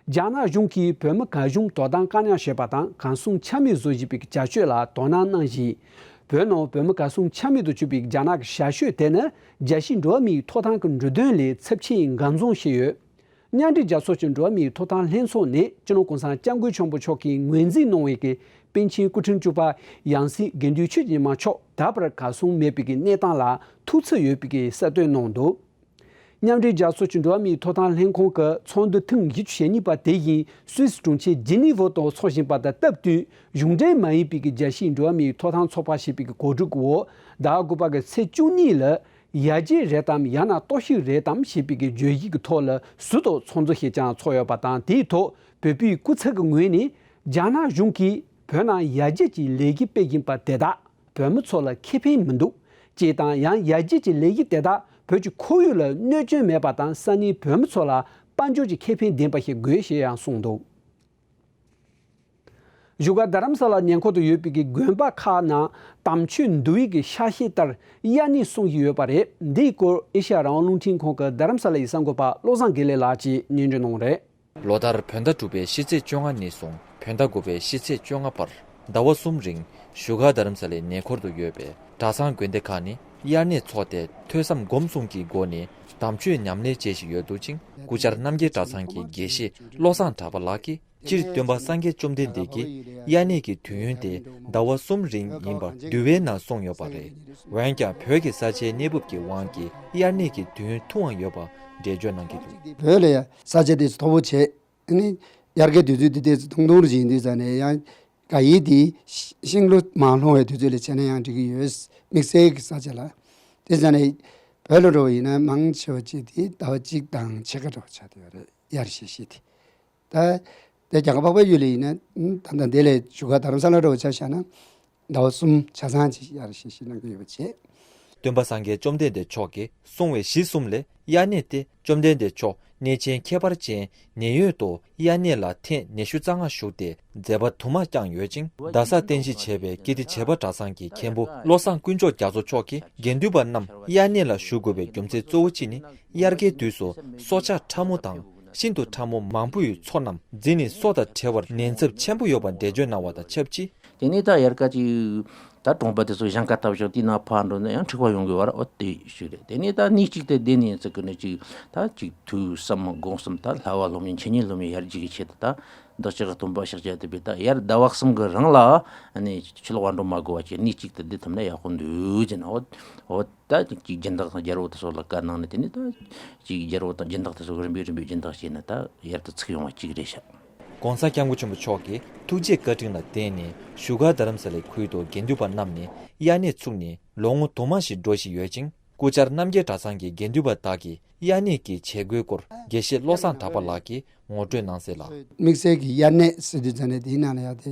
རྒྱ་ནག་གཞུང་གིས་བོད་མི་གང་བྱུང་དོ་དམ་བཀག་ཉར་བྱས་པ་དང་གང་སོང་ཆ་མེད་བཟོ་བཞིན་པའི་བྱ་སྤྱོད་ལ་དོ་སྣང་གནང་བཞིན། བོད་ནང་བོད་མི་གང་སོང་ཆ་མེད་དུ་གྱུར་པའི་རྒྱ་ནག་གི་བྱ་སྤྱོད་དེ་ནི་རྒྱལ་སྤྱིའི་འགྲོ་བ་མིའི་ཐོབ་ཐང་གི་འབྲུ་དོན་ལས་ཚབས་ཆེན་འགལ་འཛོམས་བྱས་ཡོད། མཉམ་འབྲེལ་རྒྱལ་ཚོགས་ཀྱི་འགྲོ་བ་མིའི་ཐོབ་ཐང་ལྷན་ཚོགས་ནས་སྤྱི་ནོར་༸གོང་ས་༸སྐྱབས་མགོན་ཆེན་པོ་མཆོག་གིས་ངོས་འཛིན་གནང་བའི་གི་པཎ་ཆེན་སྐུ་ཕྲེང་བཅུ་པ་ཡང་སྲིད་དགེ་འདུན་ཆོས་ཀྱི་ཉི་མ་མཆོག་ད་བར་གར་སོང་མེད་པའི་གི་གནས་སྟངས་ལ་ཐུགས་འཚབ་ཡོད་པའི་གི་གསལ་སྟོན་གནང་འདུག་མཉམ་འབྲེལ་རྒྱལ་ཚོགས་ཀྱི་འགྲོ་བ་མིའི་ཐོབ་ཐང་ལྷན་ཁང་གི་ཚོགས་འདུ་ཐེངས་བཞི་བཅུ་ཞེ་གཉིས་པ་དེ་བཞིན་སུད་སི་གྲོང་ཁྱེར་ཇི་ནི་ཝ་དུ་འཚོགས་བཞིན་པ་དང་སྟབས་བསྟུན་གཞུང་འབྲེལ་མ་ཡིན་པའི་གི་རྒྱལ་སྤྱིའི་འགྲོ་བ་མིའི་ཐོབ་ཐང་ཚོགས་པ་ཞེས་པའི་གི་གོ་སྒྲིག་གི་འོག་ཟླ་དགུ་པ་གི་ཚེས་བཅུ་གཉིས་ལ་ཡར་རྒྱས་རེད་དམ་ཡང་ན་གཏོར་བཤིག་རེད་དམ་ཞེས་པའི་གི་བརྗོད་གཞི་གི་ཐོག་ལ་ཟུར་དུ་ཚོགས་འདུ་ཞིག་ཀྱང་འཚོགས་ཡོད་པ་དང་། དེའི་ཐོག་བོད་པའི་སྐུ་ཚབ་ཀྱི་ངོས་ནས་རྒྱ་ནག་གཞུང་གིས་བོད་ནང་ཡར་རྒྱས་ཀྱི་ལས་འགུལ་སྤེལ་བཞིན་པ་དེ་དག་བོད་མི་ཚོ་ལ་ཁེ་ཕན་མི་འདུག་ཅེས་དང་། ཡང་ཡར་རྒྱས་ཀྱི་ལས་གཞི་དེ་དག་བོད་ཀྱི་ཁོར་ཡུག་ལ་གནོད་སྐྱོན་མེད་པ་དང་ས་གནས་བོད་མི་ཚོ་ལ་དཔལ་འབྱོར་གྱི་ཁེ་ཕན་ལྡན་པ་ཞིག་དགོས་ཞེས་ཡང་གསུངས་འདུག་བཞུགས་སྒར་རྡ་རམ་ས་ལ་ཉེ་འཁོར་དུ་ཡོད་པའི་གི་དགོན་པ་ཁག་ནང་དམ་ཆོས་འདུལ་བའི་གི་ཤ་ཤེད་ལྟར་དབྱར་གནས་སྲུང་བཞིན་ཡོད་པ་རེད། འདིའི་སྐོར་ཨེ་ཤ་ཡ་རང་དབང་རླུང་འཕྲིན་ཁང་གི་རྡ་རམ་ས་ལ་ཡི་གསར་འགོད་པ་བློ་བཟང་དགེ་ལེགས་ལགས་ཀྱིས་སྙན་སྒྲོན་གནང་བ་རེད། ལོ་ལྟར་བོད་ཟླ་དྲུག་པའི་ཕྱི་ཚེས་བཅོ་ལྔ་ནས་བཟུང་བོད་ཟླ་དགུ་པའི་ཕྱི་ཚེས་བཅོ་ལྔ་བར་ཟླ་བ་གསུམ་རིང་བཞུགས་སྒར་རྡ་རམ་ས་ལའི་ཉེ་འཁོར་དུ་ཡོད་པའི་གྲྭ་ཚང་དགོན་སྡེ་ཁག་ནས་དབྱར་གནས་འཚོགས་ཏེ་ཐོས་བསམ་སྒོམ་གསུམ་གྱི་སྒོ་ནས་དམ་ཆོས་ཉམས་ལེན་བྱེད་བཞིན་ཡོད་འདུག་ཅིང་། སྐུ་བཅར་རྣམ་རྒྱལ་གྲྭ་ཚང་གི་དགེ་བཤེས་བློ་བཟང་གྲགས་པ་ལགས་ཀྱིས་སྤྱིར་སྟོན་པ་སངས་རྒྱས་བཅོམ་ལྡན་འདས་ཀྱིས་དབྱར་གནས་ཀྱི་དུས་ཡུན་དེ་ཟླ་བ་གསུམ་རིང་ཡིན་པ་འདུལ་བའི་ནང་གསུངས་ཡོད་པ་རེད། འོན་ཀྱང་བོད་ཀྱི་ས་ཆའི་གནས་བབ་ཀྱི་དབང་གིས་དབྱར་གནས་ཀྱི་དུས་ཡུན་ཐུང་བ་ཡོད་པ་འགྲེལ་བརྗོད་གནང་གི་འདུག་བོད་ལ་ཡང་ས་ཆ་དེ་ཚོ་མཐོ་པོ་བྱས། ཨ་ནི་དབྱར་ཁའི་དུས་ཚོད་འདི་ཏོག་ཙམ་ཐུང་ཐུང་རེ་ཡིན་དུས་ཙང་ནས་ཡང་ག་ཡིག་འདི་ཤིང་ལོ་མར་ལྷུང་བའི་དུས་ཚོད་ལ་བྱས་ན་ཡང་འགྲིག་གི་ཡོད། དམིགས་བསལ་གྱི་ས་ཆ་ལ། དེ་ཙང་ནས་བོད་ལ་འགྲོ་བ་ཡིན་ན་མང་ཆེ་བ་ཅིག་དེ་ཟླ་བ་གཅིག་དང་ཕྱེད་ཀ་འགྲོ་བ་ཆགས་བསྡད་ཡོད་རེད། དབྱར་ཤེས་བྱེད་དེ། ད་དེ་རྒྱ་གར་འཕགས་པའི་ཡུལ་ལ་ཡིན་ན་ད་ལྟ་འདི་ལས་བཞུགས་སྒར་རྡ་རམ་ས་ལ་འགྲོ་བ་ཆ་བཞག་ན། ཟླ་བ་གསུམ་ཆ་ཚང་ཅིག་དབྱར་ཤེས་བྱེད་གནང་གི་ཡོད་པ་བྱས། སྟོན་པ་སངས་རྒྱས་བཅོམ་ལྡན་འདས་མཆོག་གིས་གསུངས་པའི་གཞི་གསུམ་ལས་དབྱར་གནས་ཏེ། བཅོམ་ལྡན་འདས་མཆོག་གནས་ཆེན་ཁྱད་པར་ཅན་ཉེ་ཡོད་དུ་དབྱར་གནས་ལ་ཐེངས་ཉི་ཤུ་རྩ་ལྔ་བཞུགས་ཏེ་མཛད་པ་དུ་མ་བསྐྱངས་ཡོད་ཅིང་། རྡ་ས་རྟེན་གཞི་བྱས་པའི་ཀིརྟི་བྱེས་པ་གྲྭ་ཚང་གི་མཁན་པོ་བློ་བཟང་དཀོན་མཆོག་རྒྱ་མཚོ་མཆོག་གིས་དགེ་འདུན་པ་རྣམས་དབྱར་གནས་ལ་བཞུགས་དགོས་པའི་རྒྱུ་མཚན་གཙོ་བོ་གཅིག་ནི་དབྱར་ཁའི་དུས་སུ་སྲོག་ཆགས་ཕྲ་མོ་དང་ཤིན་ཏུ་ཕྲ་མོ་མང་པོའི་མཚོ་རྣམས་འཛིན་ནས་སྲོག་དང་བྲལ་བར་ཉེན་ཚབས་ཆེན་པོ་ཡོད་པ་འགྲེལ་བརྗོད་གནང་བ་དང་ཆབས་ཅིག་དེ་ནས་ད་དབྱར་ཁ་ཅིག་ད་གྲོང་པ་དེ་ཚོ་ཞིང་ཁ་བཏབ་ཞོག་དེ་ན་ཕར་འགྲོ་ན་ཡང་འཁྲུག་པ་ཡོང་གི་བར་འོ་དེ་ཞིག་རེད། དེ་ནས་ད་གནས་གཅིག་དེ་བསྡད་ནས་ཚིག་གི་ནས་ཅིག་ད་ཅིག་ཐོས་བསམ་སྒོམ་གསུམ་ད་ལྷ་བ་སློབ་གཉེར་འཆད་ཉན་སློབ་གཉེར་ཡར་རྒྱས་ཀྱི་ཆེད་དུ་ད་ བདག་ཅག་གི་སྟོན་པ་ཤཱཀྱ་ཐུབ་པས་ད་ཡར་ཟླ་བ་གསུམ་གྱི་རིང་ལ་ནི་ཆུ་ལོག་པ་འགྲོ་མ་དགོས་པ་བྱས་ནས་གཅིག་ཏུ་བསྡད་ཐུབ་ན་ཡག་པོ་འདུག་ཅེ་ན། འོ་འོ་ད་ཅིག་སྦྱིན་བདག་དང་རྒྱལ་པོ་དེ་ཚོ་ལ་བཀའ་གནང་ནས་དེ་ནས་ད་ཅིག་རྒྱལ་པོ་དང་སྦྱིན་བདག་དེ་ཚོ་རིམ་པས་རིམ་པས་སྦྱིན་བདག་བྱས་ན་ད་ཡར་དུ་ཚུགས་ཡོང་བ་གཅིག་རེད་ཤག། ༸གོང་ས་༸སྐྱབས་མགོན་ཆེན་པོ་མཆོག་གི་ཐུགས་རྗེ་བཀའ་དྲིན་ལ་བརྟེན་ནས་བཞུགས་སྒར་རྡ་རམ་ས་ལའི་ཁུལ་དུ་དགེ་འདུན་པ་རྣམས་ནས་དབྱར་གནས་ཚུགས་ནས་ལོ་ངོ་དུ་མ་ཞིག་འགྲོ་བཞིན་ཡོད་ཅིང་། སྐུ་བཅར་རྣམ་རྒྱལ་གྲྭ་ཚང་གི་དགེ་འདུན་པ་དག་གིས་དབྱར་གནས་ཀྱི་བྱེད་སྒོའི་སྐོར་དགེ་བཤེས་བློ་བཟང་གྲགས་པ་ལགས་ཀྱིས་ངོ་སྤྲོད་གནང་གསལ་ལ། དམིགས་བསལ་གྱི་དབྱར་གནས་ཟེར་དུས་ཙམ་ནས་དེའི་ནང་ལ་ཡང་དེ་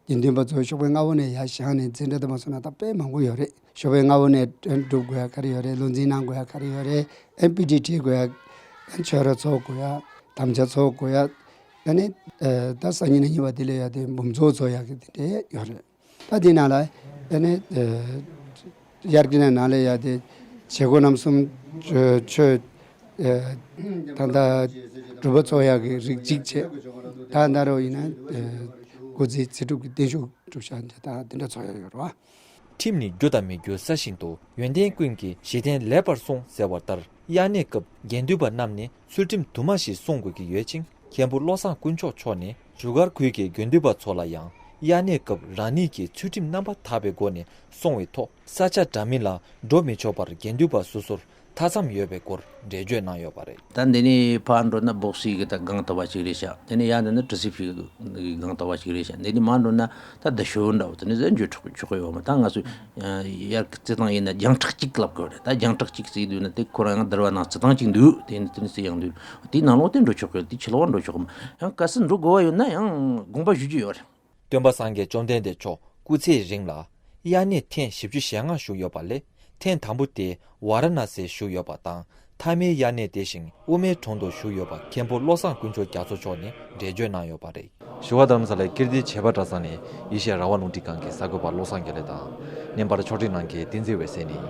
དགེ་འདུན་པ་ཚོ་ཞོགས་པའི་སྔ་པོ་ནས་ཡར་བཞེངས་ནས་འཛིན་གྲྭ་དུ་མ་སོང་ན་ད་དཔེ་མང་པོ་ཡོད་རེད། ཞོགས་པའི་སྔ་པོ་ནས་སྒྲུབ་དགོས་ཡ་ག་རེ་ཡོད་རེད། བློ་འཛིན་གནང་དགོས་ཡ་ག་རེ་ཡོད་རེད། ཨེམ་པི་ཊི་བྲིས་དགོས་ཡ། ཆོས་ར་ཚོགས་དགོས་ཡ། དམ་བཅའ་ཚོགས་དགོས་ཡ། ཨ་ནི་ད་སང་ཉིན་གནངས་ཉིན་བ་དེ་ལས་ཡ་དེ་འབུམ་ཚོགས་ཚོགས་ཡ་གི་དེ་འདྲས་ཡོད་རེད། ད་དེ་ནང་ལ་ཨ་ནི་དབྱར་གྱི་ནང་ལ་ཡ་དེ་བྱེད་སྒོ་རྣམ་གསུམ་ཆོས་ད་ལྟ་སྒྲུབ་པ་ཚོགས་ཡ་གི་རིགས་གཅིག་བྱས། ད་ད་རུང་ཡིན་ན་སྐུ་ཚེ་ཚེ་སྒྲུབ་ཀྱི་བརྟན་བཞུགས་སྒྲུབ་བྱ་འདི་ད་འདི་འདྲ་ཚོགས་ཡ་ཡོད་རེད་བ། ཁྲིམས་ནི་རྒྱུ་དང་མི་རྒྱུ་གསལ་བཞིན་དུ། ཡོན་ཏན་ཀུན་གྱི་གཞི་རྟེན་ལེགས་པར་སྲུངས་ཟེར་བ་ལྟར། དབྱར་གནས་སྐབས་དགེ་འདུན་པ་རྣམས་ནི་ཚུལ་ཁྲིམས་དུ་མ་ཞིག་སྲུང་དགོས་ཀྱི་ཡོད་ཅིང་། མཁན་པོ་བློ་བཟང་དཀོན་མཆོག་མཆོག་ནས་བཞུགས་སྒར་ཁུལ་གྱི་དགེ་འདུན་པ་ཚོ་ལ་ཡང་དབྱར་གནས་སྐབས་རང་ཉིད་ཀྱི་ཚུལ་ཁྲིམས་རྣམ་པར་དག་པའི་སྒོ་ནས་སྲུང་བའི་ཐོག་ས་ཆ་འདྲ་མིན་ལ་འགྲོ་མི་ཆོག་པར་དགེ་འདུན་པ་སོ་སོར་མཐའ་མཚམས་ཡོད་པའི་སྐོར་འགྲེལ་བརྗོད་གནང་ཡོད་པ་རེད། ད་འདི་ནས་ཕར་འགྲོ་ན་སྦུག་སི་གི་ད་སྒང་དུ་བ་ཅིག་རེད་ཤག། དེ་ནས་ཡར་འདི་ན་ཀྲི་སི་ཕི་གི་སྒང་དུ་བ་ཅིག་རེད་ཤག། འདི་ནས་མར་འགྲོ་ན་ད་རྡ་ཤོད་འདྲ་བོ་དེ་ནས་ཟེར་འཇུ་ཆོག་ཆོག་གི་ཡོད་མ། ད་ང་ཚོས་ཡར་གི་རྩི་སྟངས་ཡིན་ན་རྒྱང་གྲགས་གཅིག་ལབ་དགོས་རེད། ད་རྒྱང་གྲགས་གཅིག་ཟེར་དུས་ན་དེ་ཁོ་རང་ཡང་འདིར་བ་ནང་རྩི་སྟངས་གཅིག་འདུག། དེ་ནས་དེ་ནས་ཟེར་ཡང་འདུག། དེའི་ནང་ལོགས་དེ་འགྲོ་ཆོག་གི་ཡོད། དེ་ཕྱི་ལོགས་འགྲོ་ཆོག་གི་མ། ཡང་གལ་སྲིད་འགྲོ་དགོས་པ་ཡོད་ན་ཡང་དགོངས་པ་ཞུ་རྒྱུ་ཡོད་རེད། སྟོན་པ་སངས་རྒྱས་བཅོམ་ལྡན་འདས་མཆོག་སྐུ་ཚེའི་རིང་ལ་དབྱར་གནས་ཐེངས་བཞི་བཅུ་ཞེ་ལྔ་བཞུགས་ཡོད་པ་ལས། ཐེངས་དང་པོ་དེ་ཝཱ་ར་ཎ་སིར་བཞུགས་ཡོད་པ་དང་། མཐའ་མའི་དབྱར་གནས་དེ་བཞིན་དབུ་མའི་གྲོང་དུ་བཞུགས་ཡོད་པ་མཁན་པོ་བློ་བཟང་དཀོན་མཆོག་རྒྱ་མཚོ་མཆོག་ནས་འགྲེལ་བརྗོད་གནང་ཡོད་པ་རེད། བཞུགས་སྒར་རྡ་རམ་ས་ལའི་ཀིརྟི་བྱེས་པ་གྲྭ་ཚང་ནས་ཨེ་ཤེ་ཡ་རང་དབང་རླུང་འཕྲིན་ཁང་གི་གསར་འགོད་པ་བློ་བཟང་དགེ་ལེགས་དང་། བརྙན་པར་ཕྱོགས་སྒྲིག་གནང་མཁན་བསྟན་འཛིན་འོད་ཟེར་ནས།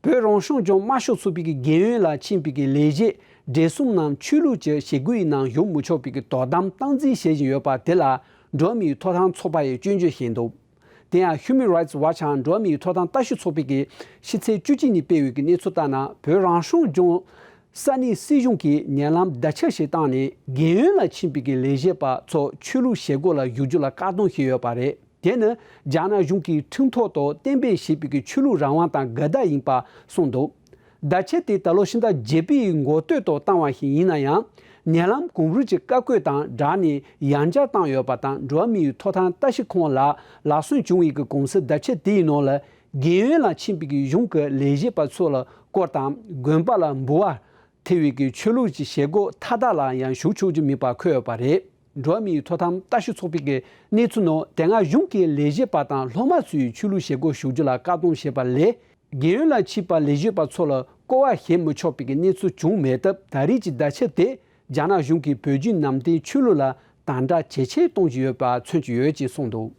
བོད་རང་སྐྱོང་ལྗོངས་དམར་ཤོག་ཚོགས་པའི་གི་རྒན་ཡོལ་ལ་ཕྱིན་པའི་གི་ལས་བྱེད་བགྲེས་གསུམ་རྣམས་ཆོས་ལུགས་ཀྱི་བྱེད་སྒོའི་ནང་ཞུགས་མི་ཆོག་པའི་གི་དོ་དམ་སྟངས་འཛིན་བྱེད་བཞིན་ཡོད་པ་དེ་ལ་འགྲོ་བ་མིའི་ཐོབ་ཐང་ཚོགས་པ་ཡིས་སྐྱོན་བརྗོད་བྱས་འདུག། དེ་ཡང་Human Rights Watch དང་འགྲོ་བ་མིའི་ཐོབ་ཐང་ལྟ་ཞིབ་ཚོགས་པའི་གི་ཕྱི་ཚེས་བཅུ་གཅིག་ཉིན་སྤེལ་བའི་གི་གནས་ཚུལ་ལྟར་ན། བོད་རང་སྐྱོང་ལྗོངས་ས་གནས་སྲིད་གཞུང་གིས་ཉེ་ལམ་བརྡ་ཆད་ཞིག་བཏང་ནས་རྒན་ཡོལ་ལ་ཕྱིན་པའི་གི་ལས་བྱེད་པ་ཚོ་ཆོས་ལུགས་བྱེད་སྒོ་ལ་ཞུགས་རྒྱུ་ལ་བཀག་སྡོམ་བྱས་ཡོད་པ་རེད། དེ་ནི་རྒྱ་ནག་གཞུང་གིས་ཁྲིམས་ཐོག་ཏུ་གཏན་འབེབས་བྱས་པའི་གི་ཆོས་ལུགས་རང་དབང་དང་འགལ་ཟླ་ཡིན་པ་གསུངས་འདུག། བརྡ་ཆད་དེ་ད་ལོ་ཕྱི་ཟླ་བརྒྱད་པའི་འགོ་སྟོད་དུ་བཏང་བ་ཞིག་ཡིན་ན་ཡང་། ཉེ་ལམ་གོང་རིམ་གྱི་བཀའ་བཀོད་དང་སྦྲགས་ནས་ཡང་བསྐྱར་བཏང་ཡོད་པ་དང་། འགྲོ་བ་མིའི་ཐོབ་ཐང་ལྟ་ཞིབ་ཁང་ལ་ལག་སོན་བྱུང་བའི་གི་གུང་སེང་བརྡ་ཆད་དེའི་ནང་ལ། རྒན་ཡོལ་ལ་ཕྱིན་པའི་གི་གཞུང་གི་ལས་བྱེད་པ་ཚོ་ལ་སྐོར་དང་དགོན་པ་ལ་འབུལ་བ་ཐེབས་པའི་གི་ཆོས་ལུགས་ཀྱི་བྱེད་སྒོ་མཐའ་དག་ལ་ཡང་ཞུགས་ཆོག་རྒྱུ་མིན་པ་འཁོད་ཡོད་པ་རེད། འགྲོ་བ་མིའི་ཐོབ་ཐང་ལྟ་ཞིབ་ཚོགས་པའི་གི་གནས་ཚུལ་ནང་། དེ་སྔ་གཞུང་གི་ལས་བྱེད་པ་དང་སློབ་མ་ཚོའི་ཆོས་ལུགས་བྱེད་སྒོ་ཞུགས་རྒྱུ་ལ་བཀག་སྡོམ་བྱས་པ་ལས། རྒན་ཡོལ་ལ་ཕྱིན་པ་ལས་བྱེད་པ་ཚོ་ལ་སྐུར་བ་བྱེད་མི་ཆོག་པའི་གནས་ཚུལ་བྱུང་མེད་སྟབས། ད་རེས་ཀྱི་བརྡ་ཆད་དེ་རྒྱ་ནག་གཞུང་གིས་བོད་བརྒྱུད་ནང་བསྟན་ཆོས་ལུགས་ལ་དམ་དྲག་ཇེ་ཆེར་གཏོང་བཞིན་ཡོད་པ་མཚོན་གྱི་ཡོད་ཅེས་གསུངས་འདུག།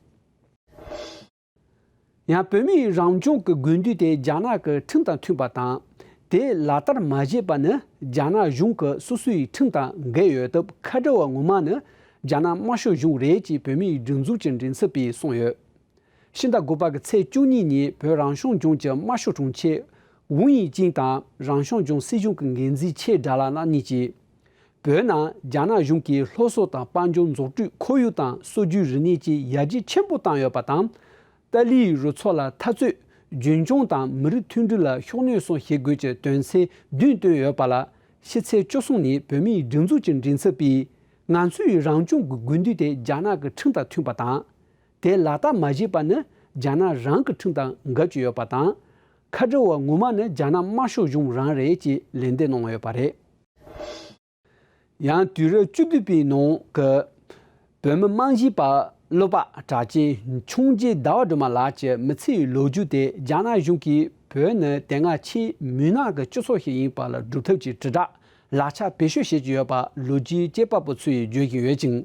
ཡང་བོད་མིའི་རང་སྐྱོང་གི་དགོས་འདུན་དེ་རྒྱ་ནག་གི་ཁྲིམས་དང་མཐུན་པ་དང་། དེ་ལག་བསྟར་མ་བྱས་པ་ནི་རྒྱ་ནག་གཞུང་གི་སོ་སོའི་ཁྲིམས་དང་འགལ་ཡོད་སྟབས། ཁ་བྲལ་བ་ངོ་མ་ནི་རྒྱ་ནག་དམར་ཤོག་གཞུང་རེད་ཅེས་བོད་མིའི་སྒྲིག་འཛུགས་ཀྱི་མགྲིན་ཚབ་པས་གསུངས་ཡོད། ཕྱི་ཟླ་དགུ་པ་གི་ཚེས་བཅུ་གཉིས་ཉིན་བོད་རང་སྐྱོང་ལྗོངས་ཀྱི་དམར་ཤོག་དྲུང་ཆེ་ཝུའུ་དབྱིང་ཅིང་དང་། རང་སྐྱོང་ལྗོངས་སྲིད་གཞུང་གི་འགན་འཛིན་ཆེ་དགྲ་ལྷ་རྣམ་གཉིས་ཀྱིས། བོད་ནང་རྒྱ་ནག་གཞུང་གིས་སློབ་གསོ་དང་དཔལ་འབྱོར་འཛུགས་སྐྲུན། ཁོར་ཡུག་དང་སྲོལ་རྒྱུན་རིག་གནས་བཅས་ཡར་རྒྱས་ཆེན་པོ་བཏང་ཡོད་པ་དང་། ཏཱ་ལའི་ཡི་རུ་ཚོགས་ལ་འཐབ་རྩོད། རྒྱུན་སྐྱོང་དང་མི་རིགས་མཐུན་སྒྲིལ་ལ་ཤུགས་སྣོན་སོགས་བྱེད་དགོས་ཀྱི་དོན་ཚན་བདུན་བཏོན་ཡོད་པ་ལ། ཕྱི་ཚེས་བཅུ་གསུམ་ཉིན་བོད་མིའི་སྒྲིག་འཛུགས་ཀྱི་མགྲིན་ཚབ་པས། ང་ཚོའི་རང་སྐྱོང་གི་དགོས་འདུན་དེ་རྒྱ་ནག་གི་ཁྲིམས་དང་མཐུན་པ་དང་། དེ་ལག་བསྟར་མ་བྱས་པ་ནི་རྒྱ་ནག་རང་གི་ཁྲིམས་དང་འགལ་གྱི་ཡོད་པ་དང་། ཁ་བྲལ་བ་ངོ་མ་ནི་རྒྱ་ནག་དམར་ཤོག་གཞུང་རང་རེད་ཅེས་ལན་འདེབས་གནང་ཡོད་པ་རེད། ཡང་དུས་རབས་བཅུ་བདུན་པའི་ནང་གི་བོད་མི་རྨང་གཞིའི་པ་སློབ་པ་གྲགས་ཅན་འཕྱོངས་རྒྱས་ཟླ་བ་སྒྲོལ་མ་ལགས་ཀྱི་མི་ཚེའི་ལོ་རྒྱུས་དེ། རྒྱ་ནག་གཞུང་གིས་བོད་ནི་དེ་སྔ་ཆེས་མུན་ནག་གི་སྤྱི་ཚོགས་ཤིག་ཡིན་པ་ལ་སྒྲུབ་ཐབས་ཀྱི་དྲིལ་བསྒྲགས་ལག་ཆ་བེད་སྤྱོད་བྱེད་ཀྱི་ཡོད་པ་ལོ་རྒྱུས་དཔྱད་པ་པོ་ཚོས་བརྗོད་ཀྱིན་ཡོད་ཅིང་།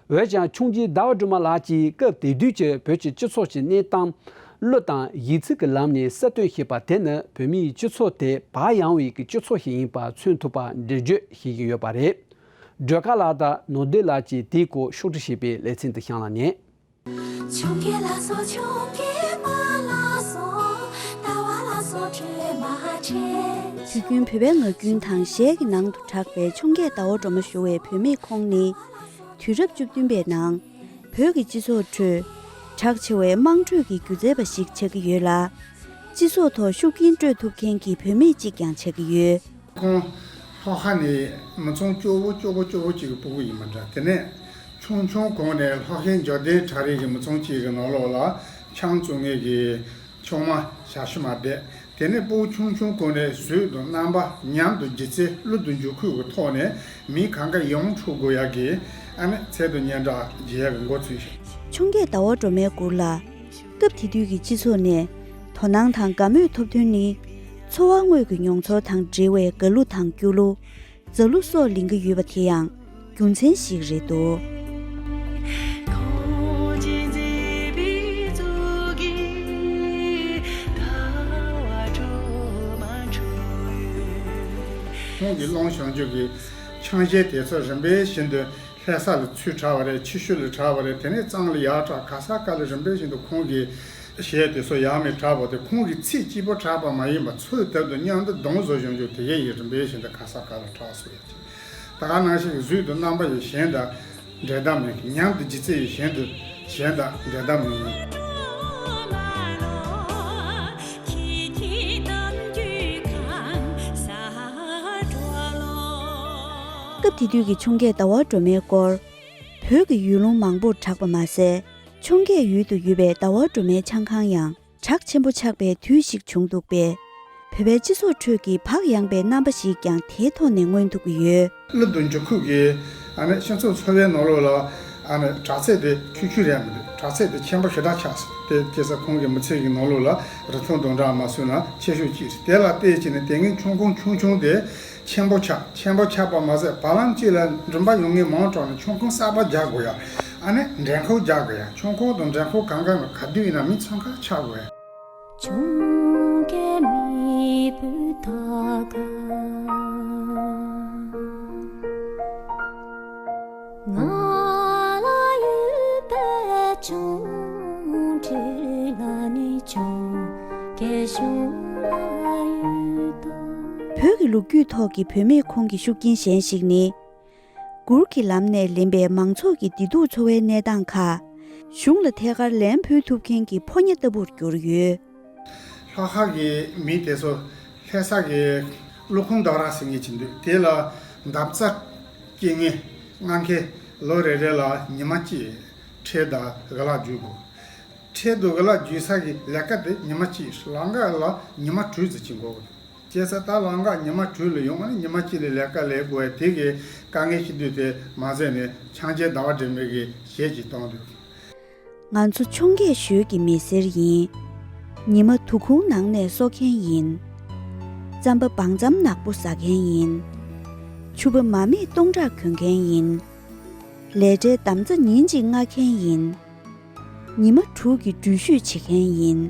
འོན་ཀྱང་འཕྱོངས་རྒྱས་ཟླ་བ་སྒྲོལ་མ་ལགས་ཀྱིས་སྐབས་དེ་དུས་ཀྱི་བོད་ཀྱི་སྤྱི་ཚོགས་ཀྱི་གནས་སྟངས་གླུ་དང་གཞས་ཚིག་གི་ལམ་ནས་གསལ་སྟོན་བྱས་པ་དེ་ནི། བོད་མིའི་སྤྱི་ཚོགས་དེ་བག་ཡངས་པའི་གི་སྤྱི་ཚོགས་ཤིག་ཡིན་པ་མཚོན་ཐུབ་པ་འགྲེལ་བརྗོད་བྱེད་ཀྱི་ཡོད་པ་རེད། སྒྲོལ་དཀར་ལགས་དང་ནོར་བདེ་ལགས་ཀྱིས་དེའི་སྐོར་ཕྱོགས་སྒྲིག་བྱས་པའི་ལེ་ཚན་དུ་བཤམས་ལ་ཉན། དུས་རྒྱུན་བོད་པའི་ངག་རྒྱུན་དང་གཞས་ཀྱི་ནང་དུ་གྲགས་པའི་འཕྱོངས་རྒྱས་ཟླ་བ་སྒྲོལ་མ་ཞུ་བའི་བུད་མེད་ཁོང་ནི། དུས་རབས་བཅུ་བདུན་པའི་ནང་། བོད་ཀྱི་སྤྱི་ཚོགས་ཁྲོད་གྲགས་ཆེ་བའི་དམངས་ཁྲོད་ཀྱི་སྒྱུ་རྩལ་པ་ཞིག་ཆགས་ཀྱི་ཡོད་ལ། སྤྱི་ཚོགས་ཐོག་ཤུགས་རྐྱེན་སྤྲོད་ཐུབ་མཁན་གྱི་བུད་མེད་ཅིག་ཀྱང་ཆགས་ཀྱི་ཡོད། ཁོང་ལྷོ་ཁ་ནས་མི་ཚང་སྐྱོ་བོ་སྐྱོ་བོ་སྐྱོ་བོ་གཅིག་གི་སྤུ་གུ་ཡིན་པ་འདྲ། དེ་ནས་ཆུང་ཆུང་གོང་ནས་ལྷོ་ཁའི་འཇར་ལྡན་བྲག་རི་གི་མི་ཚང་གཅིག་གི་ནང་ལོགས་ལ་ཆང་བཙོང་མཁན་གྱི་ཆུང་མ་ཞབས་ཕྱི་མ་བསྡད། དེ་ནས་སྤུ་གུ་ཆུང་ཆུང་གོང་ནས་གཟུགས་དང་རྣམ་པ་མཉམ་དུ་སྒྱུ་རྩལ་གླུ་དང་འགྱུར་ཁུག་གི་ཐོག་ནས་མི་གང་ག་ཡོངས་འཁྲུག་དགོས་ཡག་གི་ཨ་ནི་ཚད་དང་སྙན་གྲགས་རྒྱས་ཡག་གི་འགོ་ཚུགས་ཤིང་། འཕྱོངས་རྒྱས་ཟླ་བ་སྒྲོལ་མའི་མགུར་ལ། སྐབས་དེ་དུས་ཀྱི་སྤྱི་ཚོགས་ནས་དོ་སྣང་དང་དགའ་མོས་ཐོབ་ཐུན་ནི། འཚོ་བ་དངོས་ཀྱི་མྱོང་ཚོར་དང་འབྲེལ་བའི་དགའ་གླུ་དང་སྐྱོ་གླུ། མཛའ་གླུ་སོགས་ལེན་གྱི་ཡོད་པ་དེ་ཡང་རྒྱུ་མཚན་ཞིག་རེད་འདུག། ཁོང་གི་ཀློང་བྱང་ཆུབ་ཀྱི་ཆང་གཞས་དེ་ཚོ་རིམ་པས་བཞིན་དུ། ལྷ་ས་ལ་ཚུར་གྲགས་པ་རེད། ཆུ་ཤུར་ལ་གྲགས་པ་རེད། དེ་ནས་གཙང་ལ་ཡར་གྲགས། ག་ས་ག་ལ་རིམ་པས་བཞིན་དུ་ཁོང་གི་གཞས་དེ་ཚོ་ཡར་མར་གྲགས་པ་དེ། ཁོང་གི་ཚིག་གཅིག་པོ་གྲགས་པ་མ་ཡིན་པར་ཚོས་དེབ་དང་མཉམ་དུ་གདོང་བཟོ་བྱུང་བྱུང་། དེ་གས་ཡིན་རིམ་པས་བཞིན་དུ་ག་ས་ག་ལ་གྲགས་སོང་ཡོད་ཅིང་། ད་ག་ནང་བཞིན་གཟུགས་དང་རྣམ་པ་ཡི་གཞན་དང་འགྲན་ཟླ་མེད། ཉམས་དང་ལྗིད་ཚད་ཡི་གཞན་དུ་གཞན་དང་འགྲན་ཟླ་མེད། སྐབས་དེ་དུས་ཀྱི་འཕྱོངས་རྒྱས་ཟླ་བ་སྒྲོལ་མའི་སྐོར། བོད་ཀྱི་ཡུལ་ལུང་མང་པོར་གྲགས་པ་མ་ཟད། འཕྱོངས་རྒྱས་ཡུལ་དུ་ཡོད་པའི་ཟླ་བ་སྒྲོལ་མའི་ཆང་ཁང་ཡང་གྲགས་ཆེན་པོ་ཆགས་པའི་དུས་ཤིག་བྱུང་འདུག་པས། བོད་པའི་སྤྱི་ཚོགས་ཁྲོད་ཀྱི་བག་ཡངས་པའི་རྣམ་པ་ཞིག་ཀྱང་དེའི་ཐོག་ནས་མངོན་ཐུབ་ཀྱི་ཡོད། གླུ་དང་འགྱུར་ཁུག་གིས་ཨ་ནི་སྤྱི་ཚོགས་འཚོ་བའི་ནང་ལོགས་ལ་ཨ་ནི་དྲག་ཚད་དེ་ཆུང་ཆུང་རེད་མི་འདུག། དྲག་ཚད་དེ་ཆེན་པོ་ཞེ་དྲག་ཆགས་སོང་། དེ་སྐྱེས་ས་ཁོང་གི་མི་ཚེ་གི་ནང་ལོགས་ལ་རིན་ཐང་དང་འདྲ་མ་སོང་ན་ཆེ་ཤོས་གཅིག་རེད། དེ་ལ་བལྟས་བྱས་ནས་དེ་སྔའི་ཆང་ཁང་ཆུང་ཆུང་དེ་ཆེན་པོ་ཆགས། ཆེན་པོ་ཆགས་པ་མ་ཟད་བར་ལམ་གཅིག་ལ་མགྲོན་པོ་ཡོང་མཁན་མང་དྲགས་ནས་ཆང་ཁང་གསར་པ་རྒྱག་དགོས་ཡ། ཨ་ནི་མགྲོན་ཁང་རྒྱག་དགོས་ཡ། ཆང་ཁང་དང་མགྲོན་ཁང་གང་ག་ནས་ག་དུས་ཡིན་ན་མི་འཚང་ཁ་ཆགས་དགོས་ཡ། འཕྱོངས་རྒྱས་མི་བུ་དག་ག། ང་ལ་ཡོད་པའི་ཆང་དྲི་ལ་ནི་འཕྱོངས་རྒྱས་གཞུང་ལ་ཡོད་དོ། བོད་ཀྱི་ལོ་རྒྱུས་ཐོག་གི་བུད་མེད་ཁོང་གི་ཤུགས་རྐྱེན་གཞན་ཞིག་ནི། མགུར་གྱི་ལམ་ནས་ལེན་པའི་མང་ཚོགས་ཀྱི་བདེ་སྡུག་འཚོ་བའི་གནས་སྟངས་ཁག་གཞུང་ལ་ཐད་ཀར་ལན་ཕུལ་ཐུབ་མཁན་གྱི་ཕོ་ཉ་ལྟ་བུར་གྱུར་ཡོད། ལྷོ་ཁ་གི་མི་དེ་ཚོ་ལྷ་ས་གི་ཀླུ་ཁོང་ཟླ་བ་ར་ཟེར་མཁན་ཅིག་འདུག། དེ་ལ་འདབ་རྩ་སྐྱེ་མཁན་ལྔ་ཁེ་ལོ་རེ་རེ་ལ་ཉི་མ་གཅིག་ཁྲལ་དང་རྒན་ལགས་འཇུས་དགོས། ཁྲལ་དང་རྒན་ལགས་འཇུས་ས་གི་ལས་ཀ་དེ་ཉི་མ་གཅིག་ལམ་ཁ་ལ་ཉི་མ་དྲུག་ཙམ་ཅིག་འགོར་གི་འདུག། བྱས་ཙང་ད་ལམ་ཁ་ཉི་མ་དྲུག་ལ་ཡོང་བ་ནི་ཉི་མ་གཅིག་ལ་ལས་ཀ་ལས་དགོས་པས། དེ་གི་དཀའ་ངལ་ཞིག་འདུག། དེ་མ་ཟད་ནས་འཕྱོངས་རྒྱས་ཟླ་བ་སྒྲོལ་མའི་གི་གཞས་ཅིག་གཏོང་འདུག། ང་ཚོ་འཕྱོངས་རྒྱས་ཞོལ་གྱི་མི་སེར་ཡིན། ཉི་མ་དུ་ཁུང་ནང་ནས་གསོ་མཁན་ཡིན། རྩམ་པ་བང་རྩམ་ནག་པོ་ཟ་མཁན་ཡིན། ཕྱུ་པ་མ་མེད་སྟོང་ཕྲག་གྱོན་མཁན་ཡིན། ལས་གྲྭའི་འདམ་རྩྭ་ཉིན་གཅིག་རྔ་མཁན་ཡིན། ཉི་མ་དྲུག་གི་འགྲུལ་བཞུད་བྱེད་མཁན་ཡིན།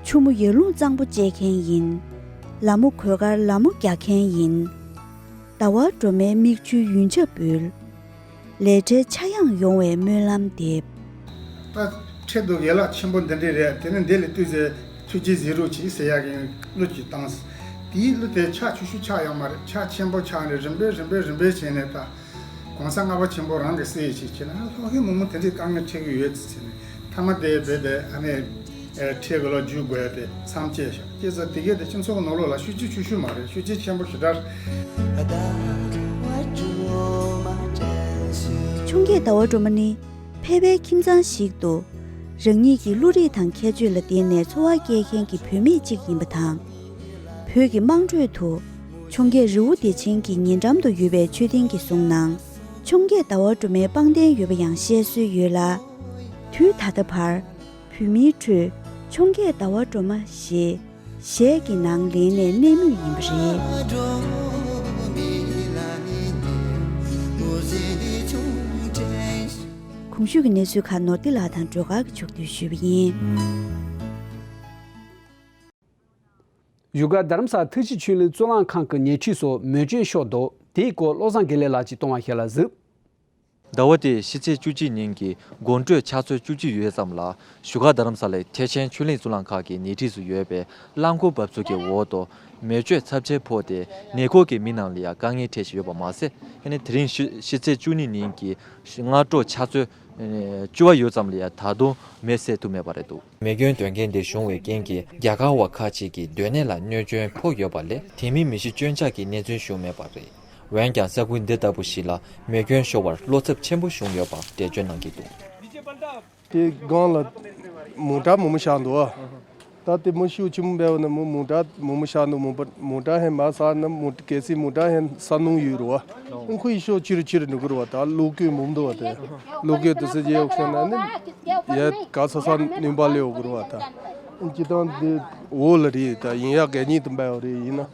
ཆུ་མོ་ཡར་ཀླུང་གཙང་པོ་བཅད་མཁན་ཡིན། ལ་མོ་གོས་དཀར་ལ་མོ་རྒྱག་མཁན་ཡིན། ཟླ་བ་སྒྲོལ་མའི་མིག་ཆུའི་ཡོན་ཆབ་འབུལ། ལས་གྲྭའི་ཆག་ཡང་ཡོང་བའི་སྨོན་ལམ་འདེབས། ད་ཁྲལ་དང་རྒན་ལགས་ཆེན་པོ་འདི་འདྲས་རེད། དེ་ནི་འདི་ལས་བཏུས་ཚེ་ཐུགས་རྗེ་གཟིགས་རོགས་གྱིས་ཟེར་ཡག་གི་གླུ་ཅིག་བཏང་། དེའི་གླུ་དེ་ཆག་ཆུང་ཆུང་ཆག་ཡོད་མ་རེད། ཆག་ཆེན་པོ་ཆག་ནས་རིམ་པས་རིམ་པས་རིམ་པས་བྱས་ནས་ད། གོང་ས་ལྔ་པ་ཆེན་པོ་རང་གི་སྲས་ཡིན་ཞིག་བྱས་ན་ལྷོ་ཁའི་མི་མང་དེ་འདྲའི་དཀའ་ངལ་འཕྲད་ཀྱི་ཡོད་ཟེར་ནས་མཐའ་མ་དེ་རྦད་དེ་ཨ་ནི་ཁྲལ་གྱི་ལོ་རྒྱུས་དགོས་ཡ་དེ་མཚམས་བཅད་ཤག། བྱས་ཙང་དེ་གས་དེ་སྤྱི་ཚོགས་ནང་ལོགས་ལ་ཤུགས་རྐྱེན་ཆུང་ཤོས་མ་རེད། ཤུགས་རྐྱེན་ཆེན་པོ་ཞེ་དྲག་རེད། འཕྱོངས་རྒྱས་ཟླ་བ་སྒྲོལ་མ་ནི་ཕལ་པའི་ཁྱིམ་ཚང་ཞིག་ཏུ་རང་ཉིད་ཀྱི་བློ་རིག་དང་ཁྱད་ཆོས་ལ་བརྟེན་ནས་འཚོ་བ་སྐྱེལ་མཁན་གྱི་བུད་མེད་ཅིག་ཡིན་པ་དང་། བོད་ཀྱི་དམངས་ཁྲོད་དུ་འཕྱོངས་རྒྱས་རི་བོ་བདེ་ཆེན་གྱི་ཉེ་འགྲམ་དུ་ཡོད་པའི་མཆོད་རྟེན་གྱི་གཟུངས་ནང་འཕྱོངས་རྒྱས་ཟླ་བ་སྒྲོལ་མའི་པང་གདན་ཡོད་པ་ཡང་བཤད་སྲོལ་ཡོད་ལ། དུས་ད་ལྟ་བར་བོད་མིའི་ཁྲོད་འཕྱོངས་རྒྱས་ཟླ་བ་སྒྲོལ་མ་ཞེས་གཞས་ཀྱི་ནང་ལེན་ནས་གནས་མུས་ཡིན་པ་རེད། གོང་ཞུས་ཀྱི་གནས་ཚུལ་ཁག་ནོར་བདེ་ལགས་དང་སྒྲོལ་དཀར་གྱིས་ཕྱོགས་བསྡུས་ཞུས་པ་ཡིན། བཞུགས་སྒར་རྡ་རམ་ས་ལ་ཐུགས་རྗེ་ཆོས་གླིང་གཙུག་ལག་ཁང་གི་ཉེ་འཁྲིས་སུ་མེ་སྐྱོན་ཤོར་འདུག། དེའི་སྐོར་བློ་བཟང་དགེ་ལེགས་ལགས་ཀྱིས་གཏོང་བ་ཞིག་ལ་གཟིགས། ཟླ་བ་འདིའི་ཕྱི་ཚེས་བཅུ་གཅིག་ཉིན་གྱི་དགོང་དྲོའི་ཆུ་ཚོད་བཅུ་གཅིག་ཡོལ་ཙམ་ལ་བཞུགས་སྒར་རྡ་རམ་ས་ལའི་ཐེག་ཆེན་ཆོས་གླིང་གཙུག་ལག་ཁང་གི་ཉེ་འཁྲིས་སུ་ཡོད་པའི་རླངས་འཁོར་འབབ་ཚུགས་ཀྱི་འོག་ཏུ་མེ་མཆོད་ཚབས་ཆེན་ཕོག་སྟེ་ནས་ཁུལ་གྱི་མི་རྣམས་ལ་ཡང་དཀའ་ངལ་འཕྲད་བཞིན་ཡོད་པ་མ་ཟད། ཨ་ནི་དེ་རིང་ཕྱི་ཕྱི་ཚེས་བཅུ་གཉིས་ཉིན་གྱི་སྔ་དྲོ་ཆུ་ཚོད་བཅུ་པ་ཡོལ་ཙམ་ལ་ཡང་ད་དུང་མེ་བསད་ཐུབ་མེད་པ་རེད་འདུག་མེ་སྐྱོན་དོན་རྐྱེན་འདི་བྱུང་བའི་རྐྱེན་གྱིས་རྒྱ་གར་བ་ཁག་ཅིག་གི་སྡོད་གནས་ལ་གནོད་སྐྱོན་ཕོག་ཡོད་པ་ལས་དེ་མིན་མི་ཤི་སྐྱོན་ཆག་གི་གནས་ཚུལ་བྱུང་མེད་པ་རེད། འོན་ཀྱང་ས་ཁུལ་འདི་ལྟ་བུ་ཞིག་ལ་མེ་སྐྱོན་ཤོར་བར་བློ་འཚབ་ཆེན་པོ་བྱུང་ཡོད་པ་འགྲེལ་བརྗོད་གནང་གི་འདུག་དེ་སྒང་ལ་མོ་ཊ་མང་པོ་བཞག་འདུག་ཨ། ད་དེ་མོ་ཤུགས་ཆེན་པོ་འབེལ་བ་ན་མོ་མོ་ཊ་མང་པོ་བཞག་འདུག་མོ་པ་མོ་ཊ་ཧེ་མ་ས་ན་མོ་གལ་སྲིད་མོ་ཊ་ཧེ་ས་ནུང་ཡོད་རུ་བ། ཁོ་ཡི་ཤོག་ཕྱིར་ཕྱིར་འགྲོ་གི་རུ་བ། ད་གློག་སྐུད་མང་འདུག་བ། དེ་གློག་སྐུད་དུ་སེ་རྗེས་འོག་ཤེ་ན་ནི་ཡ་ག་ས་ས་ནུན་པ་ལེའོ་གི་རུ་བ། ད་ཅི་དང་དེ་འོ་ལ་རེད། ད་ཡིན་ཡ་གད་སྙིགས་དུ་འབལ་བ་རེད། ཡིན་ན་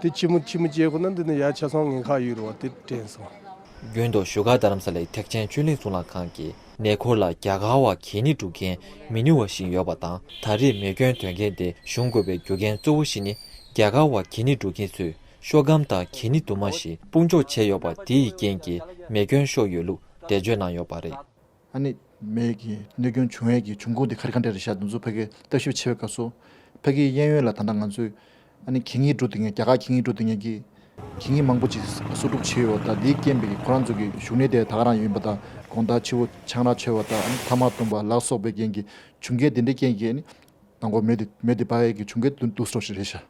དེ་ཕྱི་མོ་ཕྱི་མོ་བྱས་ཁོ་ན་འདི་ནི་ཡ་ཆ་ཚང་ངན་ཁག་ཡོད་རུ་བ། དེ་དྲན་སོང་། རྒྱུན་དུ་བཞུགས་སྒར་རྡ་རམ་ས་ལའི་ཐེག་ཆེན་ཆོས་གླིང་གཙུག་ལག་ཁང་གི་ནས་ཁུལ་ལ་རྒྱ་གར་བ་གད་སྙིགས་སྒྲུག་མཁན་མི་ཉུང་བ་ཞིག་ཡོད་པ་དང་། ད་རེས་མེ་སྐྱོན་དོན་རྐྱེན་དེ་བྱུང་དགོས་པའི་རྒྱུ་རྐྱེན་གཙོ་བོ་ཞིག་ནི་རྒྱ་གར་བ་གད་སྙིགས་སྒྲུག་མཁན་ཚོས་ཤོག་སྒམ་དང་གད་སྙིགས་དུ་མ་ཞིག་སྤུངས་འཇོག་བྱས་ཡོད་པ་དེ་ཡི་རྐྱེན་གྱིས་མེ་སྐྱོན་ཤོར་ཡོད་ལུགས་འགྲེལ་བརྗོད་གནང་ཡོད་པ་རེད། ཨ་ནི་མེ་གི་གནོད་སྐྱོན་བྱུང་ཡས་ཀྱི་བྱུང་ཁུངས་དེ་ག་རེ་ག་འདྲ་རེད་ཤག་དེ་ཚོ་ཕ་གི་ལྟ་ཞིབ་བྱེད་པའི་སྐབས་སུ་ཕ་གི་གཡས་གཡོན་ལ་ད་ལྟ་ང་ཚོས་ཨ་ནི་གད་སྙིགས་སྒྲུག་བསྡད་མཁན་རྒྱ་གར་གད་སྙིགས་སྒྲུག་བསྡད་མཁན་གྱི་གད་སྙིགས་མང་པོ་ཅིག་གསོག་སྒྲུབ་བྱས་ཡོད། ད་འདིའི་རྐྱེན་པས་ཁོ་རང་ཚོ་གི་བཞུགས་གནས་དེ་ད་ག་རང་ཡིན་པ་དང་། དགོང་དག་ཕྱི་པོ་ཆང་རག་མཆོད་པ་དང་ཨ་ནི་ཐ་མག་འཐུང་བ་ལ་སོགས་པའི་རྐྱེན་གྱིས་བྱུང་རྐྱེན་དེ་འདྲའི་རྐྱེན་གྱིས་ཨ་ནི་ནང་སྒོ་མེ་དེ་མེ་དེ་སྤར་ཡས་ཀྱི་བྱུང་རྐྱེན་དེ་འདུག་སེ་རེད་ཤག་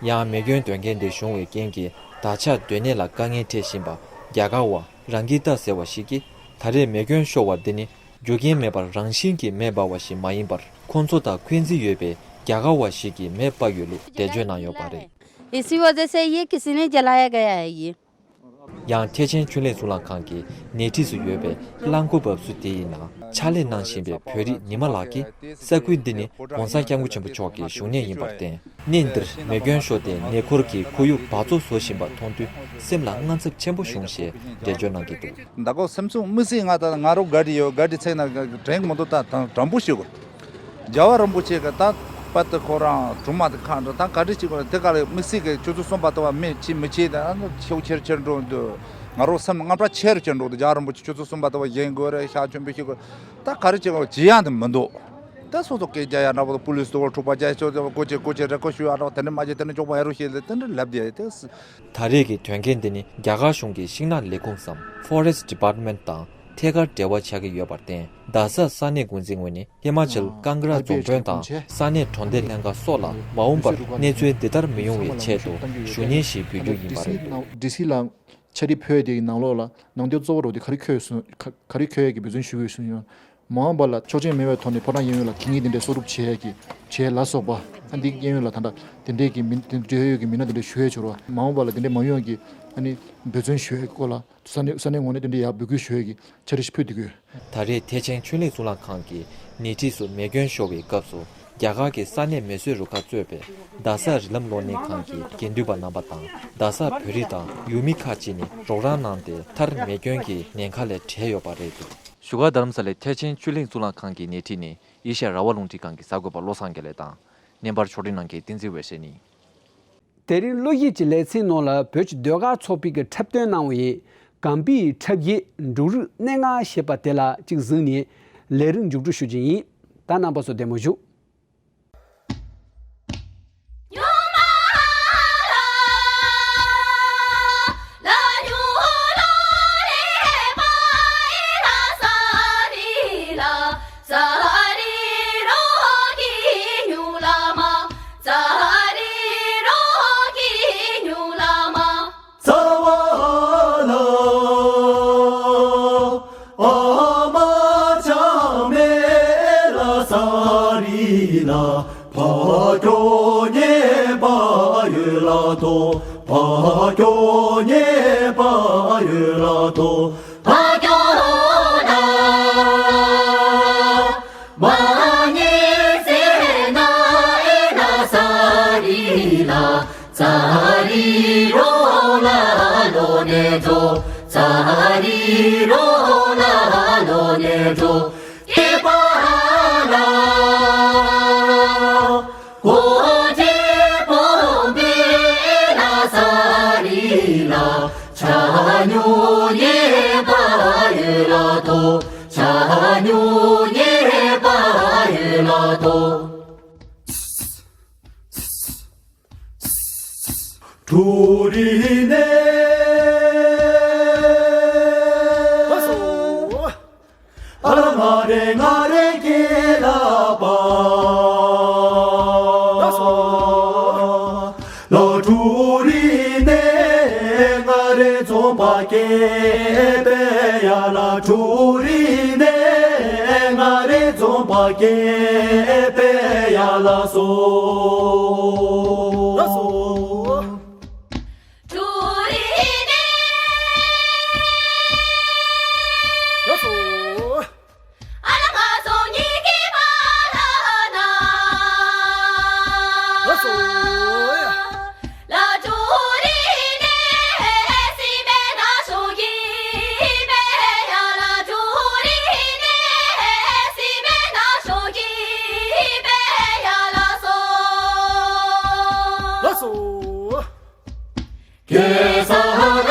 ཡང་མེ་སྐྱོན་དོན་རྐྱེན་དེ་བྱུང་བའི་རྐྱེན་གྱིས་ད་ཆ་སྡོད་གནས་ལ་དཀའ་ངལ་འཕྲད་བཞིན་པ་རྒྱ་གར་བ་རང་གི་ཏ་ཟེར་བ་ཞིག་གིས། ད་རེས་མེ་སྐྱོན་ཤོར་བ་འདི་ནི་རྒྱུ་རྐྱེན་མེད་པར་རང་བཞིན་གྱིས་མེ་འབར་བ་ཞིག་མ་ཡིན་པར། ཁོང་ཚོ་དང་འཁོན་འཛིན་ཡོད་པའི་རྒྱ་གར་བ་ཞིག་གིས་མེ་སྤར་ཡོད་ལུགས་འགྲེལ་བརྗོད་གནང་ཡོད་པ་རེད། इसी वजह से ये किसी ने जलाया गया है ये। ཡང་ཐེག་ཆེན་ཆོས་གླིང་གཙུག་ལག་ཁང་གི་ཉེ་འཁྲིས་སུ་ཡོད་པའི་རླངས་འཁོར་འབབ་ཚུགས་དེ་ཡི་ནང་ཕྱག་ལས་གནང་བཞིན་པའི་བོད་རིགས་ཉི་མ་ལགས་ཀྱིས། ས་ཁུལ་འདི་ནི་༸གོང་ས་༸སྐྱབས་མགོན་ཆེན་པོ་མཆོག་གི་བཞུགས་གནས་ཡིན་པར་བརྟེན། གནས་འདིར་མེ་སྐྱོན་ཤོར་ཏེ་ནས་ཁུལ་གྱི་ཁོར་ཡུག་འབག་བཙོག་བཟོ་བཞིན་པ་མཐོང་དུས་སེམས་ལ་དངངས་འཚབ་ཆེན་པོ་བྱུང་ཞེས་འགྲེལ་བརྗོད་གནང་གི་འདུག་ད་གོ་སེམས་སུ་དམིགས་བསལ་ང་ད་ང་རོ་ག་རི་ཡོད། ག་རི་ཚེག་ན་དྲན་མི་འདུག་ད་དང་དྲང་པོ་ཞུ་དགོས། རྒྱལ་བ་རིན་པོ་ཆེ་གི་ད་པད་དེ་ཁོ་རང་སྒྲུང་མ་དེ་ཁ་འདྲ་ད་ག་རི་ཅིག་གོ་དེ་ག་ལ་དམིགས་བསལ་གི་ཆུ་ཚོད་གསུམ་པ་དེ་བ་མེ་ཆི་མི་ཆི་ད་ཁྱེའུ་ཁྱེར་ཁྱེར་འགྲོ་འདུག་ང་རོ་སེམས་དངངས་སྐྲག་ཆེ་རུ་ཆེར་འགྲོ་འདུག་རྒྱལ་བ་རིན་པོ་ཆེ་ཆུ་ཚོད་གསུམ་པ་དེ་བ་བཞེངས་དགོས་རེད། ཤག་ཆུ་འབུད་ཤིག་དགོས་ད་ག་རི་ཅིག་གོ་ཇི་ཡང་དེ་མི་འདུག་ད་སོ་སོ་སྐད་རྒྱག་ཡ་འདྲ་པོ་དང་པུ་ལིས་དོ་འཁྲུག་པ་རྒྱག་ཆོག་དེ་བ་ཀོ་ཅེ་ཀོ་ཅེ་རེ་ཀོ་ཞུ་ཡ་འདྲ་པོ་དེ་འདྲ་མ་བྱེད། དེ་འདྲ་ཅོག་པ་ཡ་རུ་ཤེས་ལེ་དེ་འདྲ་ལབ་བསྡད་དེ། ད་རེས་ཀྱི་དོན་རྐྱེན་འདི་ནི་རྒྱ་གར་གཞུང་གི་ཤིང་ནགས་ལས་ཁུངས་སམ་Forest Department དང་ཐད་ཀར་འབྲེལ་བ་ཆགས་ཀྱི་ཡོད་པར་བརྟེན། རྡ་ས་ས་གནས་འགོ་འཛིན་ངོས་ནས་ཧི་མ་ཅལ་ཀང་གྷི་ར་རྫོང་དཔོན་དང་ས་གནས་གྲོང་སྡེ་ལྷན་ཁག་སོགས་ལ་མ་འོངས་པར་གནས་ཚུལ་འདི་ལྟར་མི་ཡོང་བའི་ཆེད་དུ་ཞུ་སྙན་ཞིག་འབུལ་རྒྱུ་ཡིན་པ་རེད་འདུག་ཌི་སི་ལ་ཕྱག་བྲིས་ཕུལ་ཡས་དེ་ཡི་ནང་ལོགས་ལ་ནང་དོན་གཙོ་བོ་རུ་དེ་ག་རེ་འཁོད་སོང་། ག་ག་རེ་འཁོད་ཡས་ཀྱི་འབད་བརྩོན་ཞུ་དགོས་སོང་ཡང་། མ་འོངས་པ་ལ་ཆོག་མཆན་མེད་པའི་ཐོག་ནས་ཕོ་བྲང་གཡས་གཡོན་ལ་གད་སྙིགས་དེ་འདྲའི་གསོག་སྒྲུབ་བྱེད་ཡས་ཀྱི་བྱེད་ལ་སོགས་པ། ཨ་འདི་གཡས་གཡོན་ལ་ད་ལྟ་དེ་འདྲའི་གི་མི་དེ་འབྲེལ་ཡོད་ཀྱི་མི་སྣ་དེ་འདྲ་ཞུ་ཡས་བྱུང་ར། མ་འོངས་པ་ལ་དེ་འདྲའི་མ་ཡོང་ཡས་ཀྱི་ཨ་ནི་འབད་བརྩོན་ཞུ་ཡས་ཀྱི་སྐོར་ལ་ས་གནས་ས་གནས་ངོས་ནས་དེ་འདྲའི་ཡར་འབོད་སྐུལ་ཞུ་ཡས་ཀྱི་ཕྱག་བྲིས་ཤིག་ཕུལ་བསྡད་ཀྱི་ཡོད། ད་རེས་ཐེག་ཆེན་ཆོས་གླིང་གཙུག་ལག་ཁང་གི་ཉེ་འཁྲིས་སུ་མེ་སྐྱོན་ཤོར་བའི་སྐབས་སུ་རྒྱ་གར་གྱི་ས་གནས་མེ་གསོད་རུ་ཁག་གཙོས་པའི་རྡ་ས་རི་ལམ་གློག་བརྙན་ཁང་གི་དགེ་འདུན་པ་རྣམ་པ་དང་རྡ་ས་བོད་རིགས་དང་ཡུལ་མི་ཁག་ཅིག་ནི་རོགས་རམ་གནང་སྟེ་མཐར་མེ་སྐྱོན་གྱི་ཉེན་ཁ་ལས་བྲལ་ཡོད་པ་རེད་འདུག་བཞུགས་སྒར་རྡ་རམ་ས་ལའི་ཐེག་ཆེན་ཆོས་གླིང་གཙུག་ལག་ཁང་གི་ཉེ་འཁྲིས་ནི་ཨེ་ཤ་ཡ་རང་དབང་རླུང་འཕྲིན་ཁང་གི་གསར་འགོད་པ་བློ་བཟང་དགེ་ལེགས་དང་། བརྙན་པར་ཕྱོགས་སྒྲིག་གནང་མཁན་བསྟན་འཛིན་འོད་ཟེར་ཡིན། དེ་རིང་བློ་ཡིད་ཀྱི་ལེ་ཚན་ནང་ལ་བོད་ཀྱི་ཟློས་གར་ཚོགས་པའི་གི་འཁྲབ་སྟོན་གནང་བ་ཡིན། གམ་པའི་འཁྲབ་ཡིག་འབྲུག་རིགས་སྣེ་ལྔ་ཞེས་པ་དེ་ལ་གཅིག་གཟིགས་ནས་ལས་རིམ་མཇུག་སྒྲིལ་ཞུ་རྒྱུ་ཡིན། ད་རྣམ་པ་ཚོ་བདེ་མོ་བཞུགས། ཏུ་རི་ནེ། ཨ་སོ། ཨ་ལ་ང་རེ་ང་རེ་ཀེ་ལ་པ། ཨ་སོ། ལ་ཏུ་རི་ནེ་ང་རེ་ཛོམ་པ་ཀེ་པེ་ཡ་ལ་ཏུ་རི་ནེ་ང་རེ་ཛོམ་པ་ཀེ་པེ་ཡ་ལ་སོ། ཨ་སོ། ཏུ་རི་ནེ། ཨ་སོ། ཨ་ལ་ང་སོ་ཉི་ཀེ་མ་ལ་ན། ཨ་སོ། ལ་ཏུ་རི་ནེ་སི་མེ་ན་སོ་ཀེ་པེ་ཡ་ལ་ཏུ་རི་ནེ་སི་མེ་ན་སོ་ཀེ་པེ་ཡ་ལ་སོ། ཨ་སོ། ཀེ་ས་ཧ་ལ།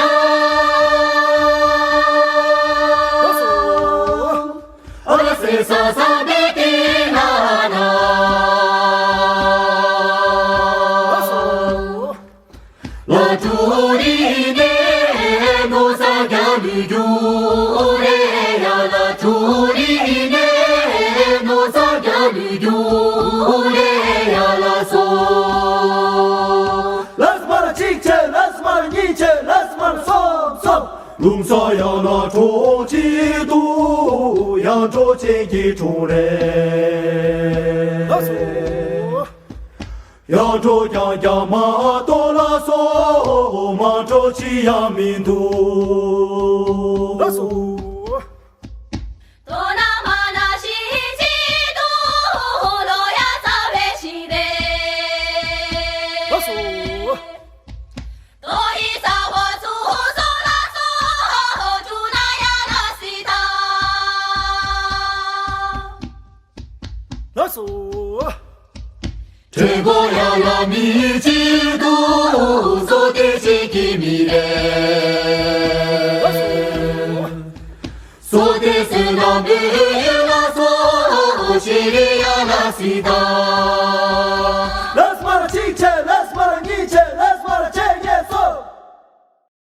ཨ་སེ་ས་ས་བེ་ཏེ་ན་ན། ཨ་སོ། ལ་ཏུ་རི་ནེ་ནོ་ས་རྒྱ་ལུ་རྒྱུ་རེ་ཡ་ལ་ཏུ་རི་ནེ་ནོ་ས་རྒྱ་ལུ་རྒྱུ་རེ་ཡ་ལ་སོ། ལ་སྨར་གཅིག་བྱས། ལ་སྨར་གཉིས་བྱས། ལ་སྨར་གསུམ་གསུམ། ལུང་ས་ཡ་ལ་གྲོགས་གཅིག་ཏུ་ཡང་གྲོགས་ཅན་གྱི་གྲོང་རེ། ལགས་སོ། ཡང་གྲོགས་རྐྱང་རྐྱང་མ་གཏོགས་ལ་སོགས་མ་གྲོགས་ཅི་ཡང་མི་འདུག་ལགས་སོ། དོ་ན་མ་ན་ཤི་ཅི་དུ་ལོ་ཡ་ཚ་བའི་ཤི་རེ། ལགས་སོ། དོ་ཧི་ས་ཧོ་ཚུ་ཧོ་སོ་ལ་སོ་ཧོ་ཧོ་ཅུ་ན་ཡ་ལ་སི་ད། ལགས་སོ། དྲན་གོ་ཡ་ལ་མི་གཅིག་འདུག་བཟོ་དེ་ཞིག་གི་མི་རེད། ལགས་སོ། བཟོ་དེ་སུ་ལ་འབུལ་ཡོད་ལ་སོ་ཤེས་རེ་ཡ་ལ་སི་ད།